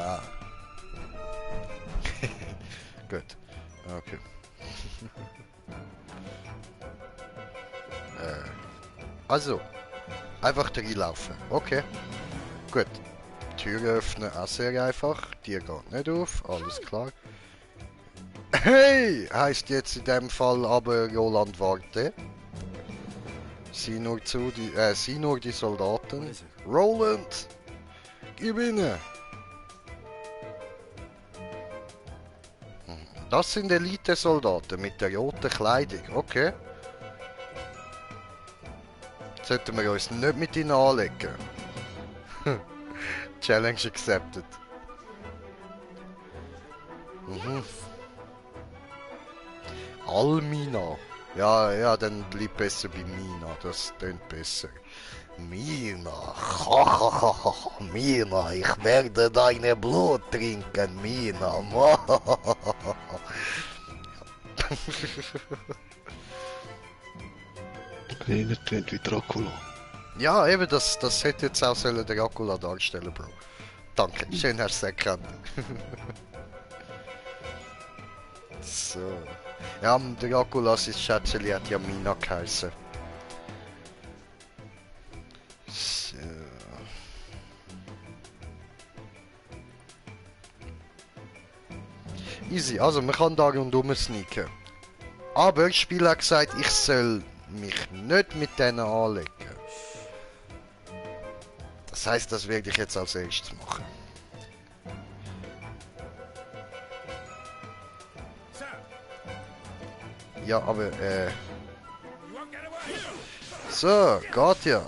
S2: Gut. Okay. Also, einfach reinlaufen. Okay. Gut. Tür öffnen, auch sehr einfach. Die geht nicht auf, alles klar. Hey! Heißt jetzt in dem Fall aber Roland warte. Sieh nur zu, sieh nur die Soldaten. Roland! Gib ihnen! Das sind Elite-Soldaten mit der roten Kleidung, okay. Sollten wir uns nicht mit ihnen anlegen. Challenge accepted. Almina. Ja, ja, dann bleib besser bei Mina, das klingt besser. Mina, Mina, ich werde deine Blut trinken, Mina.
S6: Kleiner tönt wie Dracula.
S2: Ja, eben, das hätte jetzt auch sollen der Dracula darstellen, Bro. Danke, schön hast du es erkannt. So. Ja, der Dracula, sein Schätzchen hat ja Mina geheißen. So. Easy, also man kann da rundum sneaken. Aber das Spiel hat gesagt, ich soll mich nicht mit denen anlegen. Das heisst, das werde ich jetzt als erstes machen. Ja, aber So, geht ja.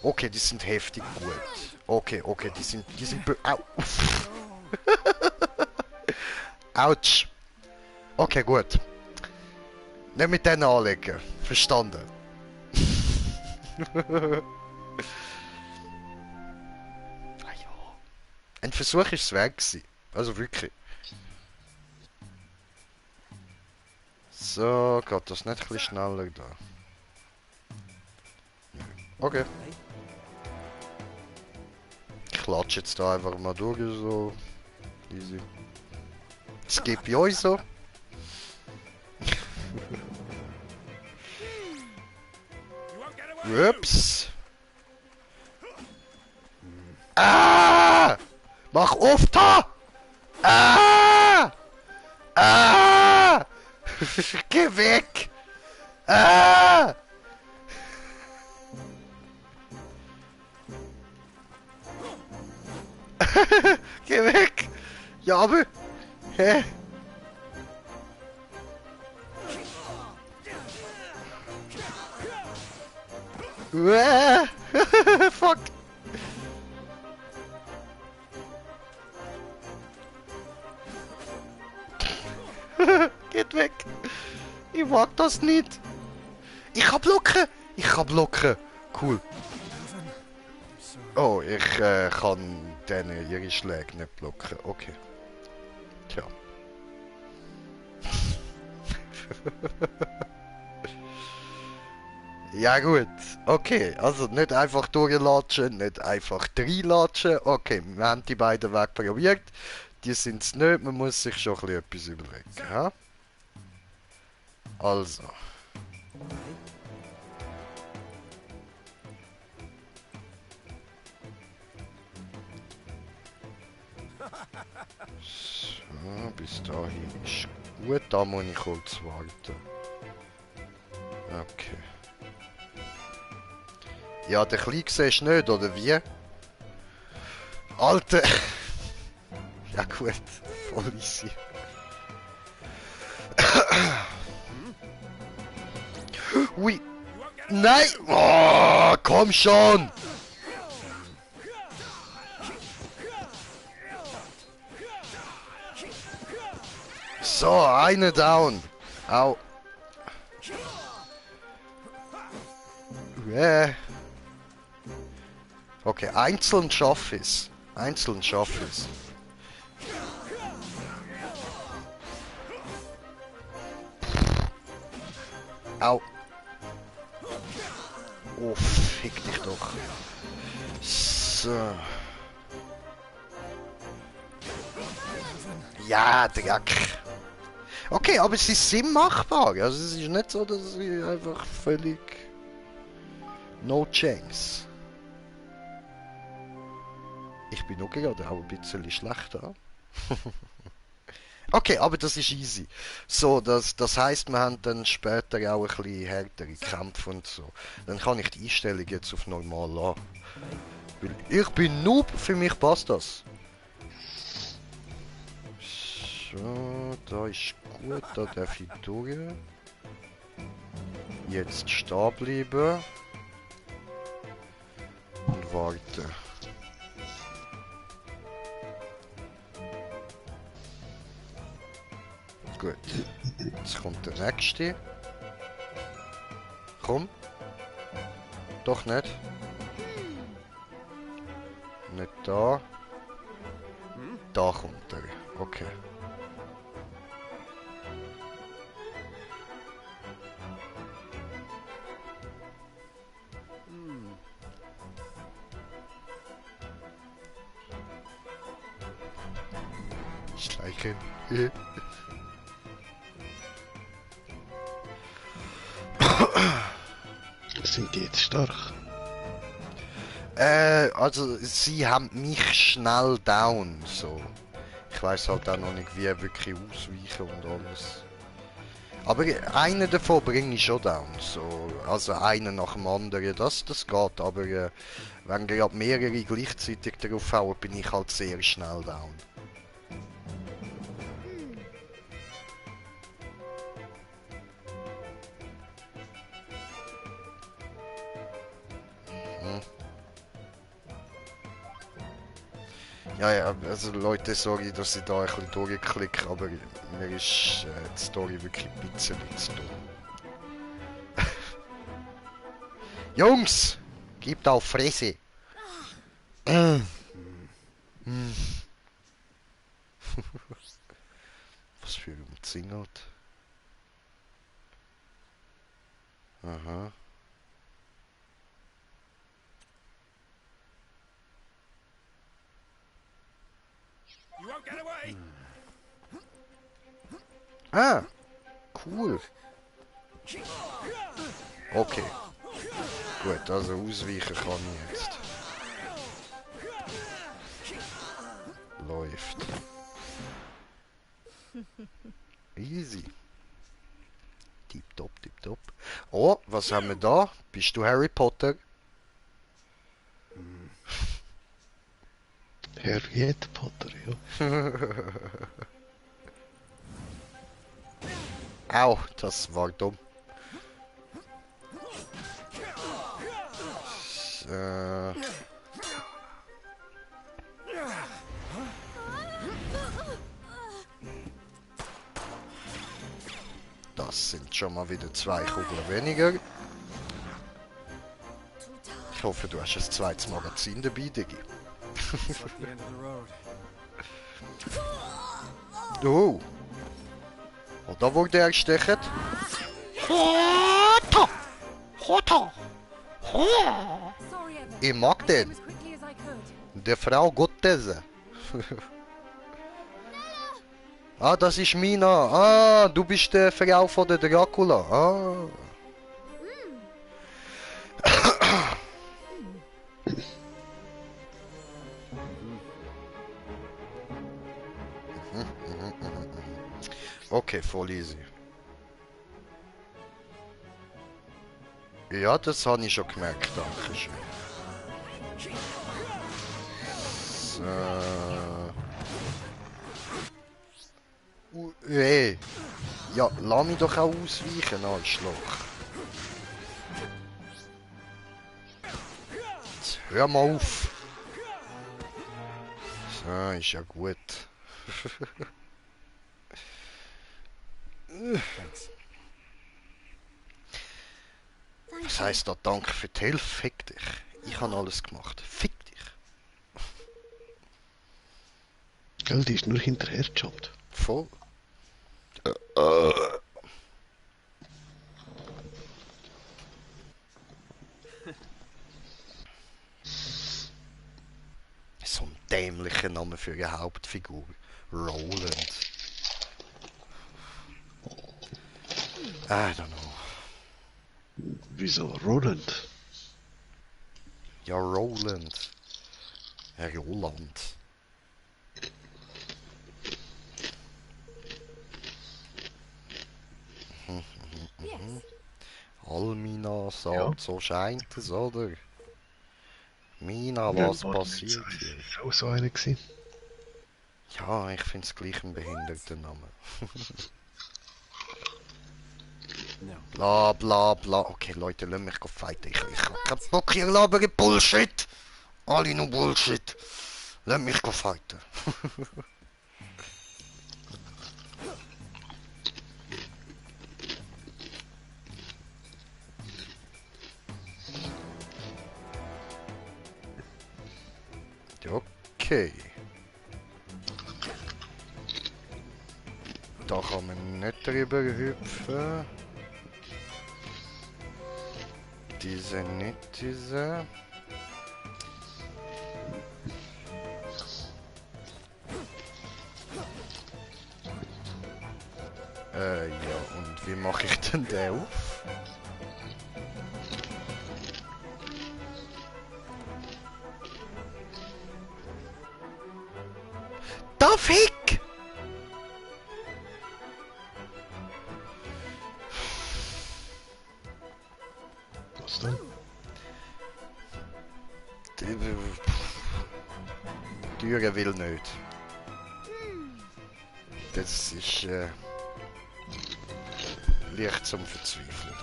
S2: Okay, die sind heftig gut. Okay, die sind au. Autsch. Okay, gut. Nicht mit denen anlegen. Verstanden. Ah ja. Ein Versuch ist es wert gewesen. Also wirklich. So, geht das nicht ein bisschen schneller da? Okay. Ich klatsche jetzt da einfach mal durch, so. Easy. Es geht bei euch so. Ups. Ah! Mach auf da! Ah! Ah! Geh weg! Ah! Geh weg! Ja, aber... Hä? Fuck! Geht weg! Ich mag das nicht! Ich kann blocken! Ich kann blocken! Cool! Oh, ich kann denen ihre Schläge nicht blocken. Okay. Tja. Ja gut, okay, also nicht einfach durchlatschen, nicht einfach reinlatschen. Okay, wir haben die beiden Wege probiert. Die sind es nicht, man muss sich schon ein bisschen etwas überlegen. Ja? Also. So, bis dahin ist gut, da muss ich kurz warten. Okay. Ja, der Kleine siehst du nicht, oder wie? Alter! Ja gut, voll easy. Ui! Nein! Oh, komm schon! So, eine down. Au. Okay, einzeln schaff ich's. Einzeln schaff ich's. Au. Oh, fick dich doch. So. Ja, Dreck. Okay, aber sie sind machbar. Also es ist nicht so, dass sie einfach völlig... No chance. Ich bin auch gerade auch ein bisschen schlechter. Okay, aber das ist easy. So, das heisst, wir haben dann später auch ein bisschen härtere Kämpfe und so. Dann kann ich die Einstellung jetzt auf normal lassen. Weil ich bin Noob, für mich passt das. So, da ist gut, da darf ich durch. Jetzt stehen bleiben. Und warten. Gut. Jetzt kommt der nächste. Komm. Doch nicht. Nicht da. Da kommt er. Okay. Schleichen.
S6: Sind die jetzt stark?
S2: Also sie haben mich schnell down, so. Ich weiß halt auch noch nicht, wie wirklich ausweichen und alles. Aber einen davon bringe ich schon down, so. Also einen nach dem anderen, das geht, aber wenn gerade mehrere gleichzeitig drauf hauen, bin ich halt sehr schnell down. Ja, also Leute, sorry, dass ich da ein bisschen durchklicke, aber mir ist die Story wirklich ein bisschen zu dumm. Jungs! Gebt auf Fresse! Was für ein Zingert. Aha.
S1: You won't get away!
S2: Ah! Cool! Okay. Gut, also ausweichen kann ich jetzt. Läuft. Easy. Tipptopp, tipptopp. Oh, was haben wir da? Bist du Harry Potter?
S6: Harry Potter, ja.
S2: Au, das war dumm. Das sind schon mal wieder 2 Kugeln weniger. Ich hoffe, du hast ein zweites Magazin dabei, Digi.
S1: It's like the end of the road.
S2: Oh! Und da wurde er gestechen.
S5: Sorry, Evan.
S2: Ich mag
S5: I
S2: den.
S5: came as quickly as I could.
S2: Der Frau Gottes. Ah, das ist Mina. Ah, du bist die Frau von der Dracula. Ah. Okay, voll easy. Ja, das habe ich schon gemerkt, danke schön. So. Hey. Ja, lass mich doch auch ausweichen, Arschloch. Jetzt hör mal auf. So, ist ja gut. Was heisst da danke für die Hilfe? Fick dich. Ich habe alles gemacht. Fick dich.
S6: Gell, die ist nur hinterher gejumpt.
S2: Voll. So ein dämlicher Name für eine Hauptfigur. Roland. I don't know.
S6: Wieso Roland?
S2: Ja, Roland. Roland.
S5: Yes.
S2: Almina sagt,
S6: Ja.
S2: so scheint es, oder? Mina,
S6: Ja,
S2: was
S6: warte,
S2: passiert
S6: jetzt
S2: hier?
S6: ist auch so einer gewesen.
S2: Ja, ich finde es gleich ein behinderter Name.
S1: No.
S2: Bla bla bla. Okay, Leute, lasst mich fighten. Ich hab keinen Bock, hier labern Bullshit. Alle nur Bullshit. Lasst mich fighten. Okay. Da kann man nicht drüber hüpfen. Diese nicht, diese. Ja, und wie mache ich denn den auf? Da Fick!
S6: Was denn?
S2: Die Türe will nicht. Das ist leicht zum Verzweifeln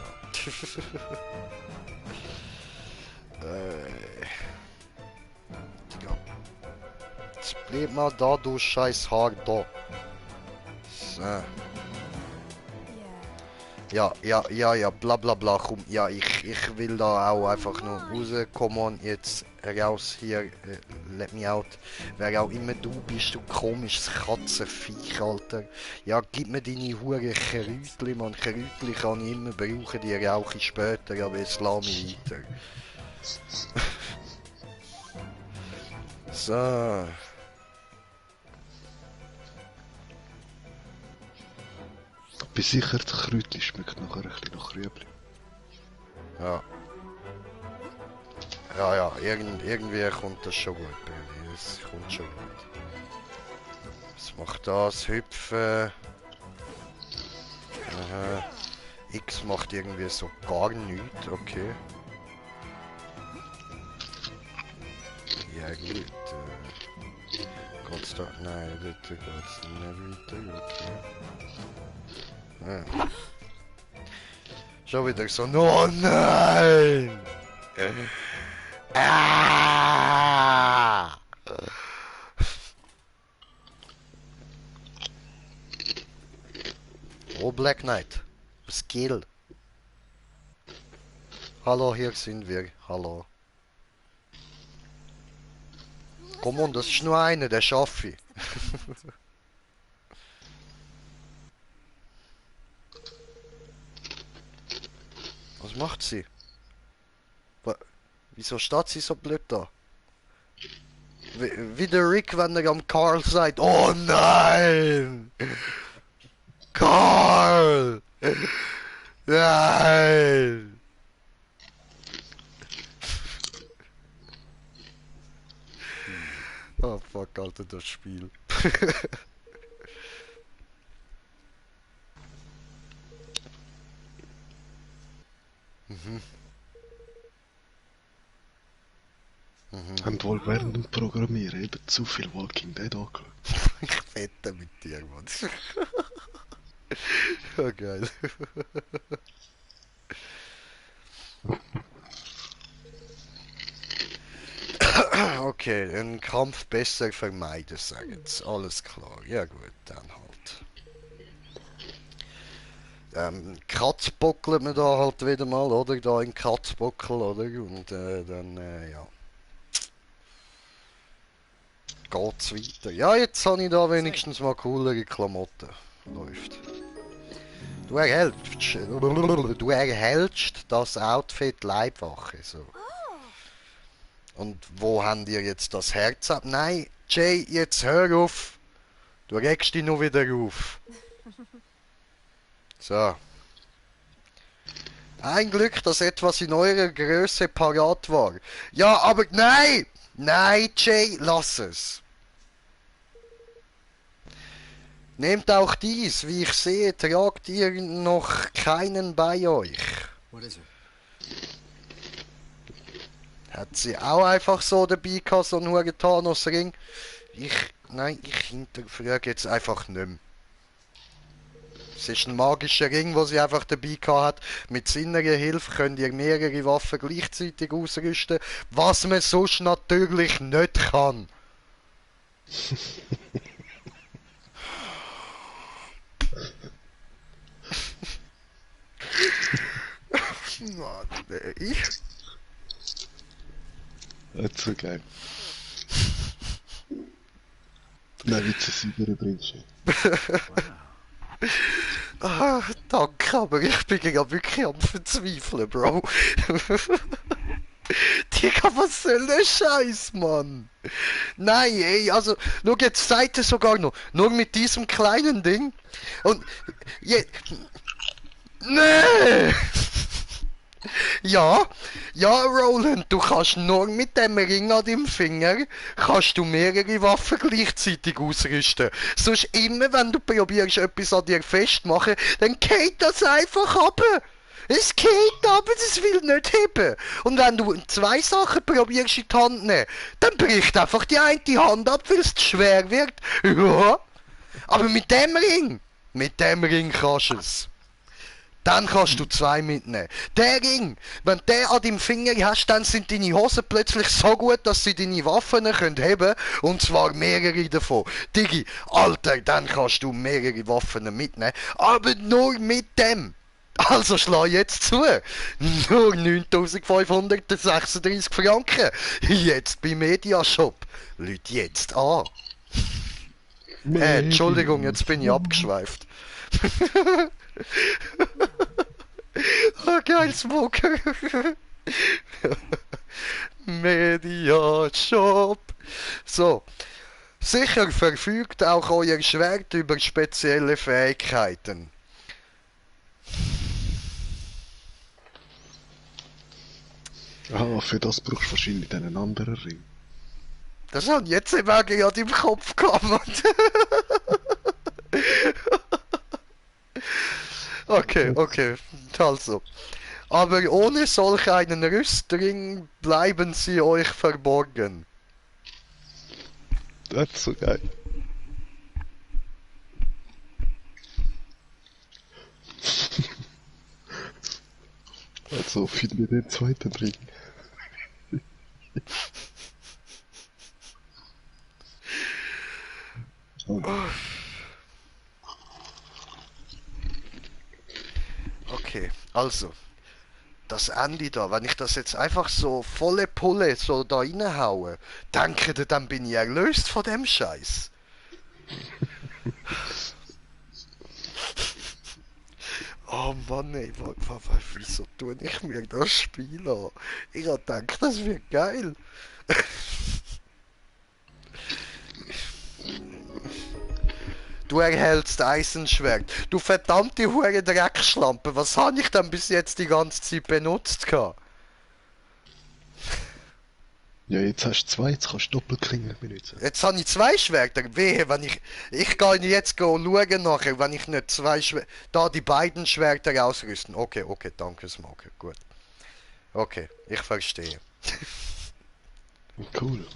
S2: da. Bleib mal da, du scheiß Haar da. So. Ja, bla bla bla, komm, ja, ich will da auch einfach nur raus, come on, jetzt raus hier, let me out. Wer auch immer du bist, du komisches Katzenviech, Alter. Ja, gib mir deine hure Kräutli, man, Kräutli kann ich immer brauchen, die rauche ich später, aber jetzt lass mich weiter. So.
S6: Bin sicher, das Kräutchen schmeckt nachher ein bisschen nach Rüebli.
S2: Ja. Ja, irgendwie kommt das schon gut bei mir. Es kommt schon gut. Was macht das? Hüpfen. Aha. X macht irgendwie so gar nichts, okay. Ja gut. Geht's da? Nein, dort geht's nicht weiter, okay. Ja. Schon wieder so, oh nein! Ah! Oh, Black Knight. Skill. Hallo, hier sind wir. Hallo. Komm on, das ist nur einer, der schaffe ich. Was macht sie? Wieso steht sie so blöd da? Wie der Rick, wenn er am Carl sagt, oh nein! Carl! Nein! Oh fuck, Alter, das Spiel.
S6: Haben wohl während dem Programmieren eben zu viel Walking Dead angeschaut.
S2: Ich wette mit dir, Mann. Oh, geil. Okay, einen Kampf besser vermeiden, sagen sie. Alles klar. Ja gut, dann halt. Kratzbockeln wir da halt wieder mal, oder? Da in Kratzbockel, oder? Und dann, ja. Geht's weiter. Ja, jetzt habe ich da wenigstens mal coolere Klamotten. Läuft. Du erhältst das Outfit Leibwache, so. Und wo haben ihr jetzt das Herz ab? Nein, Jay, jetzt hör auf. Du regst dich nur wieder auf. So. Ein Glück, dass etwas in eurer Größe parat war. Ja, aber nein! Nein, Jay, lass es. Nehmt auch dies, wie ich sehe, tragt ihr noch keinen bei euch.
S1: What is it?
S2: Hat sie auch einfach so dabei gehabt, so einen Thanos-Ring? Nein, ich hinterfrage jetzt einfach nicht mehr. Es ist ein magischer Ring, den sie einfach dabei gehabt hat. Mit seiner Hilfe könnt ihr mehrere Waffen gleichzeitig ausrüsten, was man sonst natürlich nicht kann. Mann, ey.
S6: Nicht so geil. Nein, Witze sind übrigens schön.
S2: Ah, danke, aber ich bin ja wirklich am Verzweifeln, Bro. Digga, was soll der Scheiß, Mann? Nein, ey, also, schau, jetzt seid ihr sogar noch, nur mit diesem kleinen Ding. Und, nee! Ja, Roland, du kannst nur mit dem Ring an deinem Finger, kannst du mehrere Waffen gleichzeitig ausrüsten. Sonst immer, wenn du probierst, etwas an dir festmachen, dann geht das einfach ab. Es geht aber das will nicht heben. Und wenn du zwei Sachen probierst in die Hand nehmen, dann bricht einfach die eine Hand ab, weil es zu schwer wird. Ja, aber mit dem Ring kannst du es. dann kannst du 2 mitnehmen. Der Ring, wenn du den an deinem Finger hast, dann sind deine Hosen plötzlich so gut, dass sie deine Waffen können heben, und zwar mehrere davon. Digi, Alter, dann kannst du mehrere Waffen mitnehmen, aber nur mit dem. Also schlag jetzt zu. Nur 9.536 Franken. Jetzt bei Mediashop. Leute jetzt an. Entschuldigung, jetzt bin ich abgeschweift. Oh, geil, Smoker. Mediashop. So. Sicher verfügt auch euer Schwert über spezielle Fähigkeiten.
S6: Ah, für das brauchst du wahrscheinlich einen anderen Ring.
S2: Das hat jetzt im gerade im Kopf gehabt. Okay, also. Aber ohne solch einen Rüstring bleiben sie euch verborgen.
S6: Das ist so geil. Also, finden wir den zweiten Ring.
S2: Okay, also. Das Ende da, wenn ich das jetzt einfach so volle Pulle so da reinhaue, denkt ihr, dann bin ich erlöst von dem Scheiß. Oh Mann, ey, wieso tue ich mir das Spiel an? Ich hab gedacht, das wird geil. Du erhältst Eisenschwert. Du verdammte hure Dreckschlampe, was habe ich denn bis jetzt die ganze Zeit benutzt gehabt?
S6: Ja, jetzt hast du 2, jetzt kannst du Doppelklingen benutzen.
S2: Jetzt habe ich 2 Schwerter. Wehe, wenn ich gehe jetzt schauen nachher, wenn ich nicht 2 Schwerter... Da die beiden Schwerter ausrüsten. Okay, danke Smoker, gut. Okay, ich verstehe.
S6: Cool.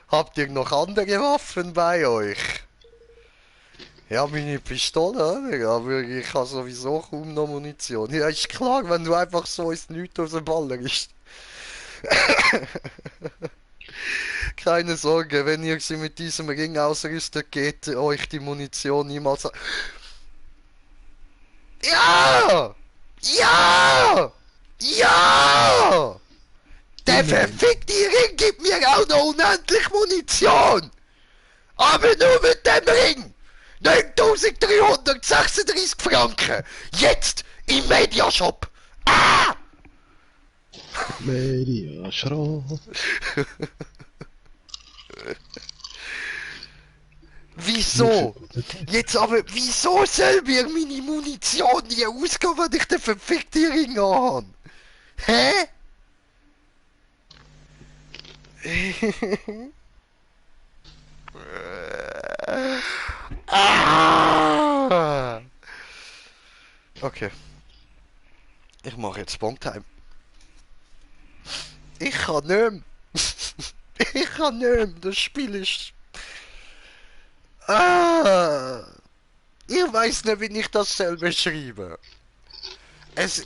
S2: Habt ihr noch andere Waffen bei euch? Ja, meine Pistole, oder? Aber ich habe sowieso kaum noch Munition. Ja, ist klar, wenn du einfach so ins Nichts aus dem Baller ist. Keine Sorge, wenn ihr sie mit diesem Ring ausrüstet, geht euch die Munition niemals an. Ja! Der verfickte Ring gibt mir auch noch unendlich Munition! Aber nur mit dem Ring! 9.336 Franken! Jetzt im Mediashop! Ah!
S6: Mediashop.
S2: Wieso? Jetzt aber, wieso soll mir meine Munition nie ausgehen, wenn ich den verfickten Ring habe? Hä? Okay. Ich mache jetzt Spongtime. Ich kann nicht mehr. Ich kann nicht mehr. Das Spiel ist... Ich weiß nicht, wie ich das selber schreibe. Es...
S6: Ja,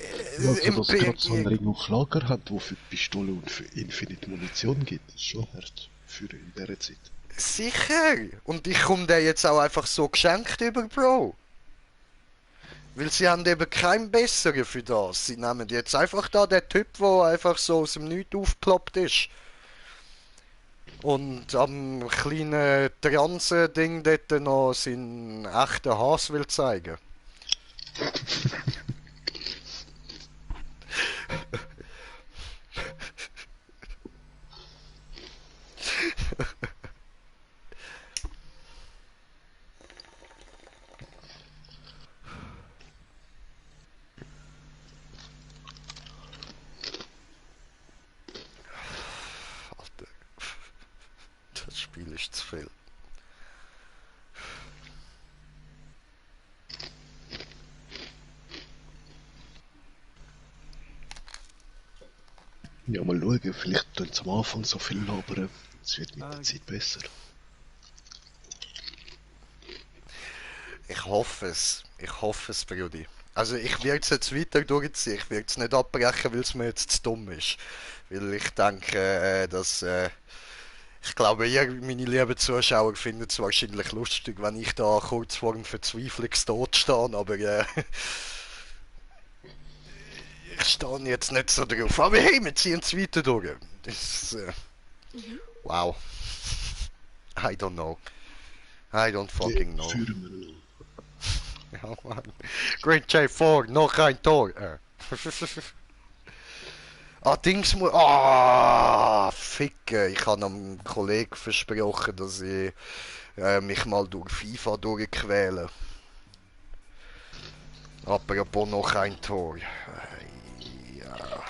S6: dass es gerade so einen Ring auf Lager hat, der für die Pistole und für Infinite Munition gibt, ist schon hart für in dieser Zeit.
S2: Sicher! Und ich komme den jetzt auch einfach so geschenkt über, Bro. Weil sie haben eben keinen besseren für das. Sie nehmen jetzt einfach da den Typ, der einfach so aus dem Nichts aufgeploppt ist. Und am kleinen Transen-Ding dort noch seinen echten Hass will zeigen. Das Spiel ist zu viel.
S6: Ja, mal schauen, vielleicht tun sie am Anfang so viel labern. Es wird mit der Zeit besser.
S2: Ich hoffe es. Ich hoffe es, Brudi. Also ich werde es jetzt weiter durchziehen. Ich werde es nicht abbrechen, weil es mir jetzt zu dumm ist. Weil ich denke, dass... ich glaube, ihr, meine lieben Zuschauer, finden es wahrscheinlich lustig, wenn ich da kurz vor dem Verzweiflungstod stehe, aber ich stehe jetzt nicht so drauf. Aber hey, wir ziehen es weiter durch. Das ist, wow. I don't know. I don't fucking know.
S6: Führen wir noch.
S2: Ja, Mann. Great J4, noch ein Tor. Dings muss... Ficke. Ich habe einem Kollegen versprochen, dass ich mich mal durch FIFA durchquäle. Apropos noch ein Tor. Ja.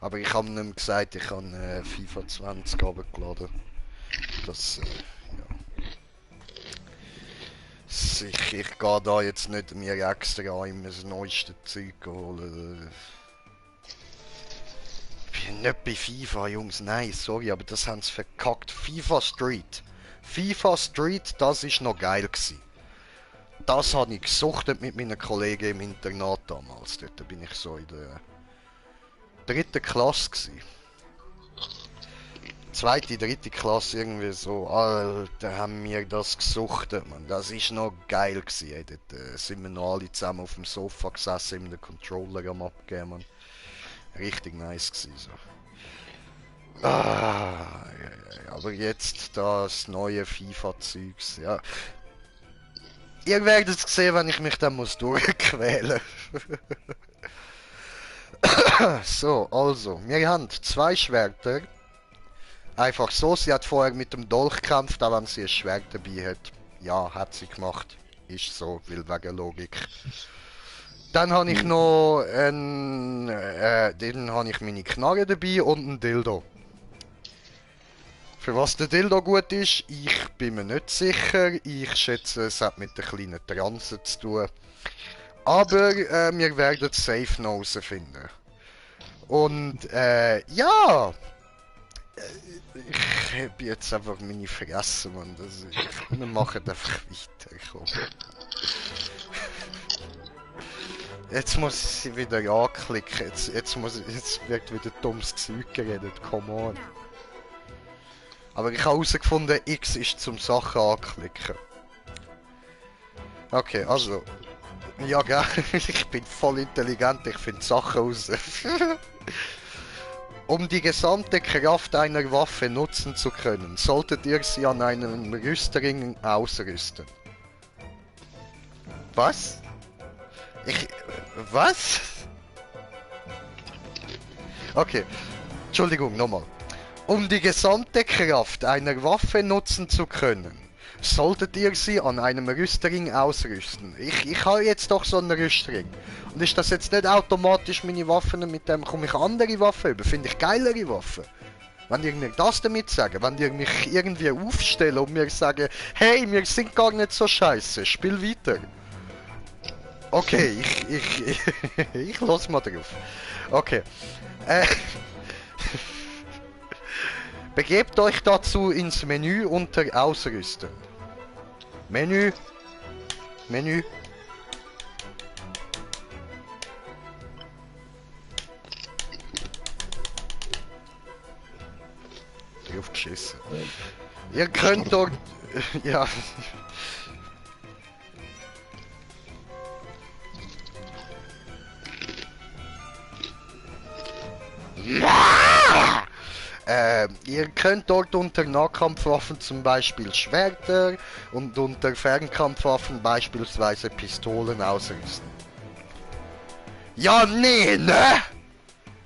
S2: Aber ich habe ihm gesagt, ich habe FIFA 20 runtergeladen. Das... ja. Ich gehe da jetzt nicht mir extra immer das neueste Zeug holen. Ich bin nicht bei FIFA, Jungs, nein, sorry, aber das haben sie verkackt. FIFA Street. FIFA Street, das ist noch geil gewesen. Das habe ich gesuchtet mit meinen Kollegen im Internat damals. Dort bin ich so in der 3. Klasse gewesen. 2., 3. Klasse irgendwie so, Alter, haben wir das gesuchtet, man. Das ist noch geil gewesen, ey. Dort sind wir noch alle zusammen auf dem Sofa gesessen, mit dem Controller am abgeben, man. Richtig nice gewesen, so. Aber jetzt das neue FIFA-Zeugs, ja. Ihr werdet es sehen, wenn ich mich dann muss durchquälen. So, also, wir haben 2 Schwerter. Einfach so, sie hat vorher mit dem Dolch gekämpft, auch wenn sie ein Schwert dabei hat. Ja, hat sie gemacht. Ist so, will wegen Logik. Dann habe ich noch dann habe ich meine Knarre dabei und ein Dildo. Für was der Dildo gut ist, ich bin mir nicht sicher. Ich schätze, es hat mit der kleinen Transe zu tun. Aber wir werden es safe noch herausfinden. Und ja... Ich habe jetzt einfach meine Fresse, Mann. Wir machen einfach weiter. Komm. Jetzt muss ich wieder anklicken. Jetzt wird wieder dummes Zeug geredet. Come on. Aber ich habe herausgefunden, X ist zum Sachen anklicken. Okay, also. Ja, gell. Ich bin voll intelligent. Ich finde Sachen raus. Um die gesamte Kraft einer Waffe nutzen zu können, solltet ihr sie an einem Rüstring ausrüsten. Was? Was? Okay, Entschuldigung, nochmal. Um die gesamte Kraft einer Waffe nutzen zu können, solltet ihr sie an einem Rüstring ausrüsten. Ich habe jetzt doch so einen Rüstring. Und ist das jetzt nicht automatisch meine Waffen, mit dem komme ich andere Waffen über? Finde ich geilere Waffen. Wenn ihr mir das damit sagen, wenn ihr mich irgendwie aufstellen und mir sagen, hey, wir sind gar nicht so scheiße, spiel weiter. Okay, ich los mal drauf. Okay. Begebt euch dazu ins Menü unter Ausrüsten. Menü. Drauf geschissen. Ihr könnt dort... ja... ihr könnt dort unter Nahkampfwaffen zum Beispiel Schwerter und unter Fernkampfwaffen beispielsweise Pistolen ausrüsten. Ja, nee, ne?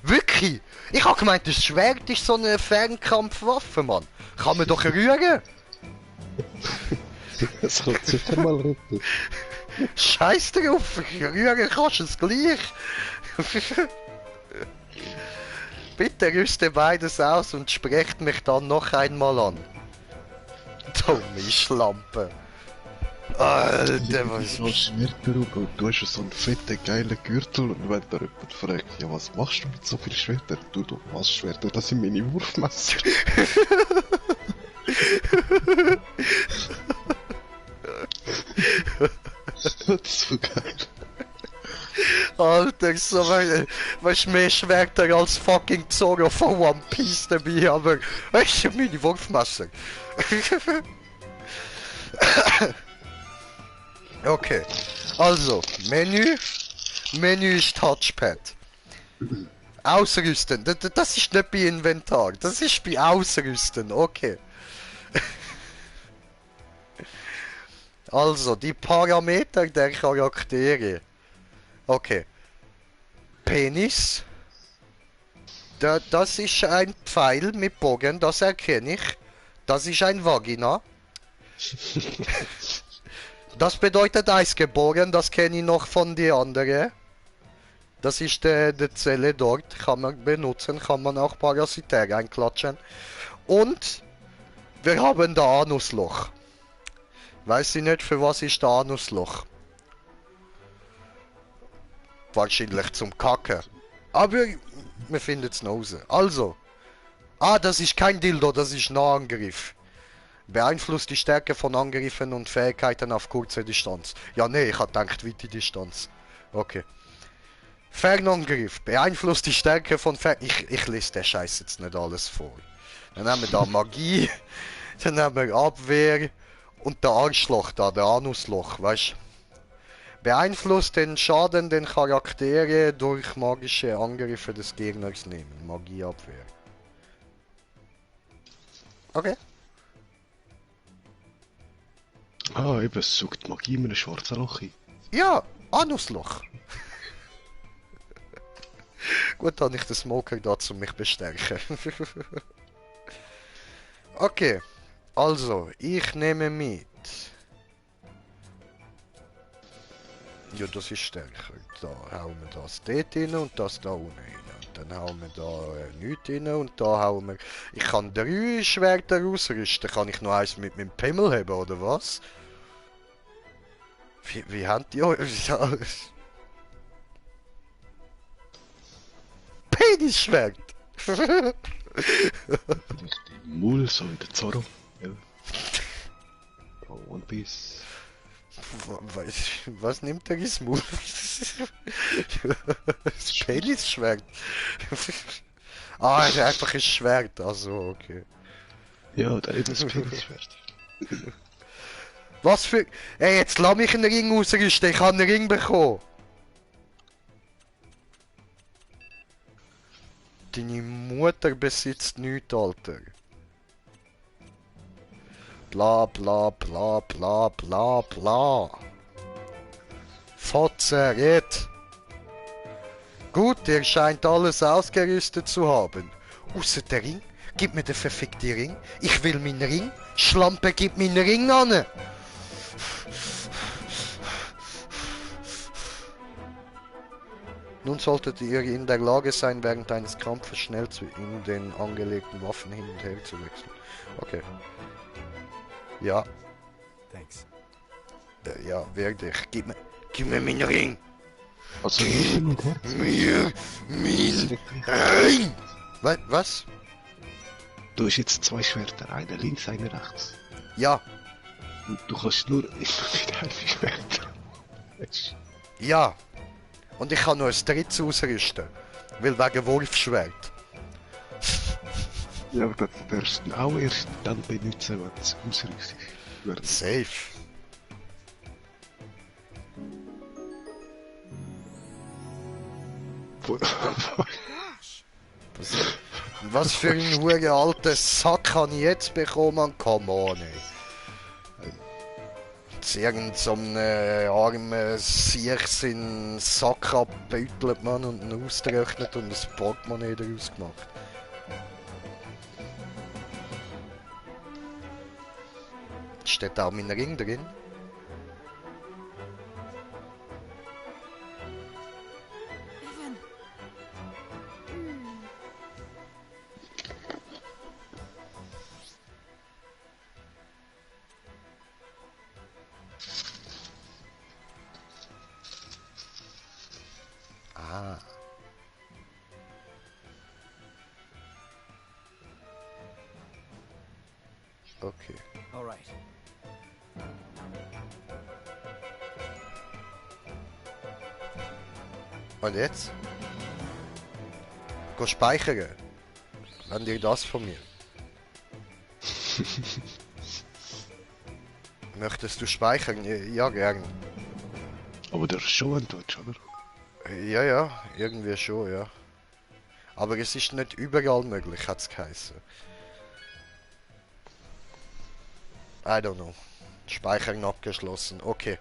S2: Wirklich? Ich hab gemeint, das Schwert ist so eine Fernkampfwaffe, Mann. Kann man doch rühren.
S6: Das kommt sicher mal runter.
S2: Scheiß drauf, rühren kannst du es gleich. Bitte rüste beides aus und sprecht mich dann noch einmal an. Dumme Schlampe. Alter, was...
S6: Du hast Schwerter, du hast so einen fetten, geilen Gürtel und wenn da jemand fragt, ja was machst du mit so vielen Schwertern? Du was Schwerter, das sind meine Wurfmesser.
S2: Alter, so weißt mehr Schwerter als fucking Zoro von One Piece dabei, aber weißt du, meine Wurfmesser. Okay, also, Menü ist Touchpad. Ausrüsten, das ist nicht bei Inventar, das ist bei Ausrüsten, okay. Also, die Parameter der Charaktere. Okay. Penis. Das ist ein Pfeil mit Bogen, das erkenne ich. Das ist ein Vagina. Das bedeutet Eisgeboren, das kenne ich noch von den anderen. Das ist der Zelle dort, kann man benutzen, kann man auch parasitär einklatschen. Und wir haben da Anusloch. Weiß ich nicht, für was ist der Anusloch. Wahrscheinlich zum Kacken. Aber wir finden es noch raus. Also. Das ist kein Dildo, das ist Nahangriff. Beeinflusst die Stärke von Angriffen und Fähigkeiten auf kurze Distanz. Ja, nee, ich hab gedacht, weite Distanz. Okay. Fernangriff. Beeinflusst die Stärke von Ich lese den Scheiß jetzt nicht alles vor. Dann haben wir da Magie. Dann haben wir Abwehr. Und der Arschloch da, der Anusloch, weißt? Beeinflusst den Schaden, den Charaktere durch magische Angriffe des Gegners nehmen. Magieabwehr. Okay.
S6: Eben, es sucht Magie in einem schwarzen Loch ein.
S2: Ja, Anusloch. Gut, habe ich den Smoker dazu mich bestärken. Okay. Also, ich nehme mit. Ja, das ist stärker. Da hauen wir das dort rein und das da unten rein. Und dann hauen wir da nichts rein und da hauen wir... Ich kann 3 Schwerter ausrüsten. Kann ich noch eins mit meinem Pimmel haben, oder was? Wie haben die euch alles? Penisschwert!
S6: Mul, so wie der Zorro. Ja. Oh, One Piece.
S2: Was nimmt der Gismul? Das Penisschwert. Ist einfach ein Schwert, also okay.
S6: Ja, da ist das Penisschwert.
S2: Was für... Ey, jetzt lass mich einen Ring ausrüsten, ich habe einen Ring bekommen. Deine Mutter besitzt nichts, Alter. Bla bla bla bla bla bla. Fotze, red. Gut, ihr scheint alles ausgerüstet zu haben. Ausser der Ring? Gib mir den verfickten Ring. Ich will meinen Ring. Schlampe, gib meinen Ring an. Nun solltet ihr in der Lage sein, während eines Kampfes schnell in den angelegten Waffen hin und her zu wechseln. Okay. Ja.
S1: Thanks.
S2: Ja, werde ich. Gib mir meinen Ring.
S6: Also,
S2: Mir Ring. Was?
S6: du hast jetzt 2 Schwerter, einer links, einer rechts.
S2: Ja.
S6: Und du kannst nur immer mit einem Schwert. Weißt
S2: Ja. Und ich kann noch ein drittes ausrüsten. Weil wegen Wurfschwert.
S6: du? Ja, aber das darfst du auch erst dann benutzen, wenn es ausrüstet wird.
S2: Safe. Was für ein hure alter Sack habe ich jetzt bekommen? Come on, ey. Irgend so einen armen Siech seinen Sack abbeutelt man und ihn ausgerechnet und ein Portemonnaie daraus gemacht. Steht auch mein Ring drin?
S5: Evan.
S2: Ah. Okay.
S1: All right.
S2: Und jetzt? Geh speichern. Wenn dir das von mir. Möchtest du speichern? Ja, gern.
S6: Aber der ist schon ein Deutsch, oder?
S2: Ja, irgendwie schon, ja. Aber es ist nicht überall möglich, hat's geheißen. I don't know. Speichern abgeschlossen, okay.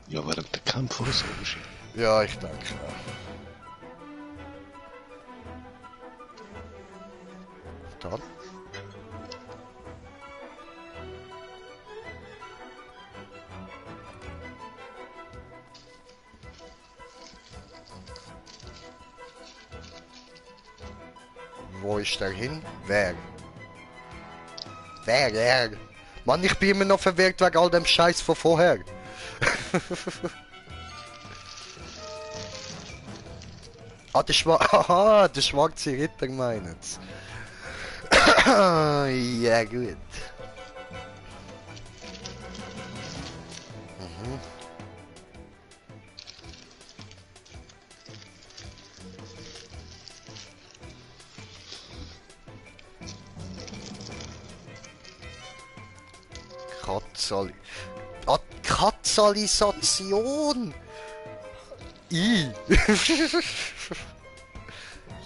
S6: Ja, während der Kämpfe oder so wahrscheinlich.
S2: Ja, ich denke. Ja. Dann. Wo ist der hin? Wer? Wer? Mann, ich bin immer noch verwirrt wegen all dem Scheiß von vorher. Ah, Aha, der schwarze Ritter meinet's. Ja, gut. Mhm. Katzalisation!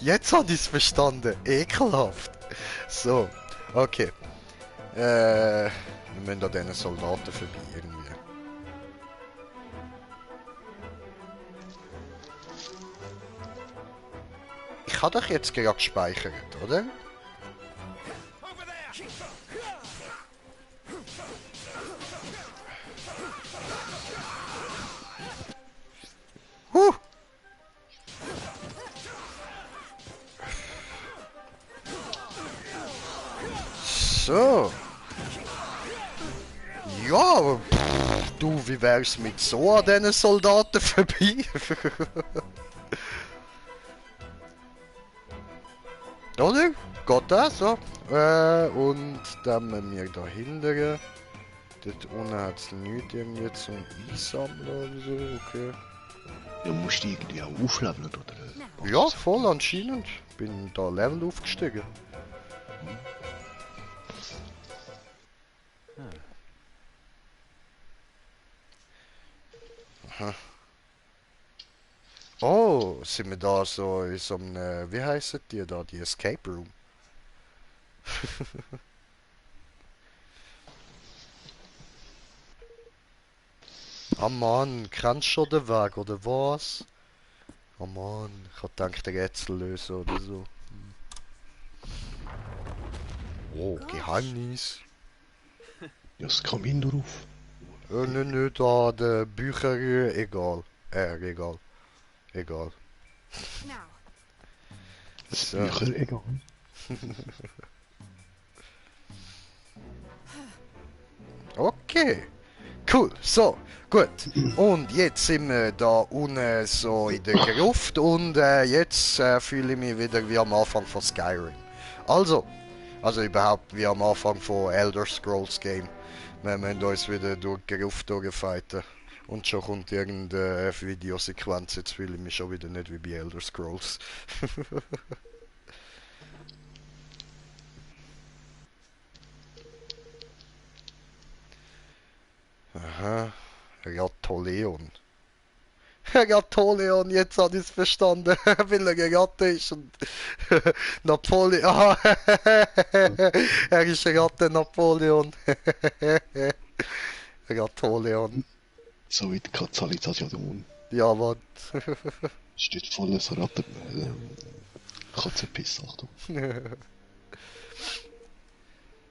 S2: Jetzt hat ich's verstanden. Ekelhaft. So, okay. Wir müssen an diesen Soldaten vorbei irgendwie. Ich habe doch jetzt gerade gespeichert, oder? So. Ja, du, wie wär's mit so an diesen Soldaten vorbei? Oder? Geht das so? Und dann müssen wir da hinten. Dort unten hat es nichts irgendwie zum Einsammeln oder so, okay.
S6: Ja, musst du irgendwie auch aufleveln, oder?
S2: Ja, voll anscheinend. Bin da Level aufgestiegen. Aha. Oh, sind wir da so in so einem, wie heissen die da, die Escape Room? Ah Mann, kennst du schon den Weg, oder was? Ah Mann, ich hab gedacht, der Rätsel lösen oder so. Oh, Geheimnis.
S6: Ja, das Kamin drauf.
S2: Nö, da, der Bücher, egal. Egal. Egal. So.
S6: Bücher, egal.
S2: Okay. Cool, so, gut. Und jetzt sind wir da unten so in der Gruft und jetzt fühle ich mich wieder wie am Anfang von Skyrim. Also überhaupt wie am Anfang von Elder Scrolls Game. Wir müssen uns wieder durch die Gruft durchfighten. Und schon kommt irgendeine Videosequenz, jetzt fühle ich mich schon wieder nicht wie bei Elder Scrolls. Aha, Rattoleon. Rattoleon, jetzt hat ich es verstanden, weil er eine Ratte ist und Napoleon. Ah, er ist eine Ratte, Napoleon. Rattoleon.
S6: So wie die Katzalisation.
S2: Ja, was?
S6: Steht volles Ratten. Katzenpiss, Achtung.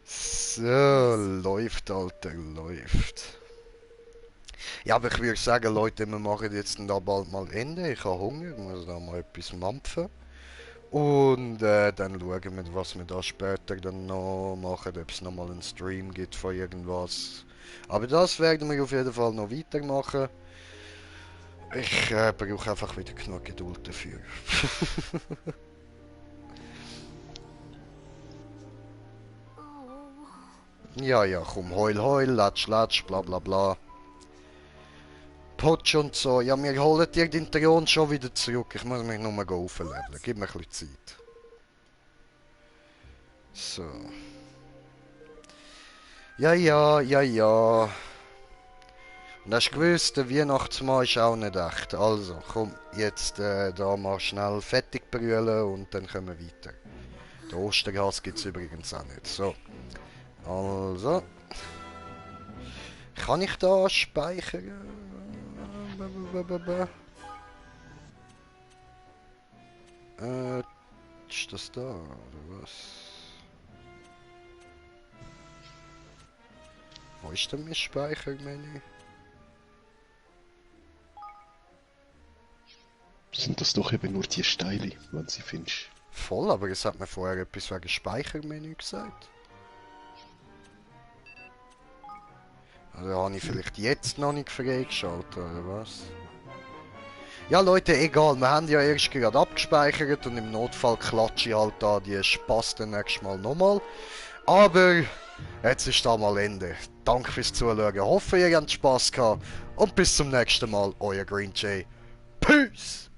S2: So, läuft, Alter, läuft. Ja, aber ich würde sagen, Leute, wir machen jetzt da bald mal Ende. Ich habe Hunger, ich muss da mal etwas mampfen. Und dann schauen wir, was wir da später dann noch machen, ob es nochmal einen Stream gibt von irgendwas. Aber das werden wir auf jeden Fall noch weitermachen. Ich brauche einfach wieder genug Geduld dafür. Ja, komm, heul, latsch, bla bla bla. Potsch und so. Ja, wir holen dir den Thron schon wieder zurück. Ich muss mich nur mal aufleveln. Gib mir ein bisschen Zeit. So. Ja. Und hast du gewusst, der Weihnachtsmann ist auch nicht echt. Also, komm, jetzt da mal schnell fertig brüllen und dann können wir weiter. Den Ostergas gibt es übrigens auch nicht. So. Also. Kann ich da speichern? Ist das da, oder was? Wo ist denn mein Speichermenü?
S6: Sind das doch eben nur die Steile, wenn sie findest.
S2: Voll, aber es hat mir vorher etwas wegen Speichermenü gesagt. Oder habe ich vielleicht jetzt noch nicht freigeschaltet, oder was? Ja Leute, egal, wir haben ja erst gerade abgespeichert und im Notfall klatsche ich halt da die Spaß dann nächstes Mal nochmal. Aber jetzt ist da mal Ende. Danke fürs Zuschauen, hoffe ihr habt Spaß gehabt und bis zum nächsten Mal, euer Green Jay. Peace!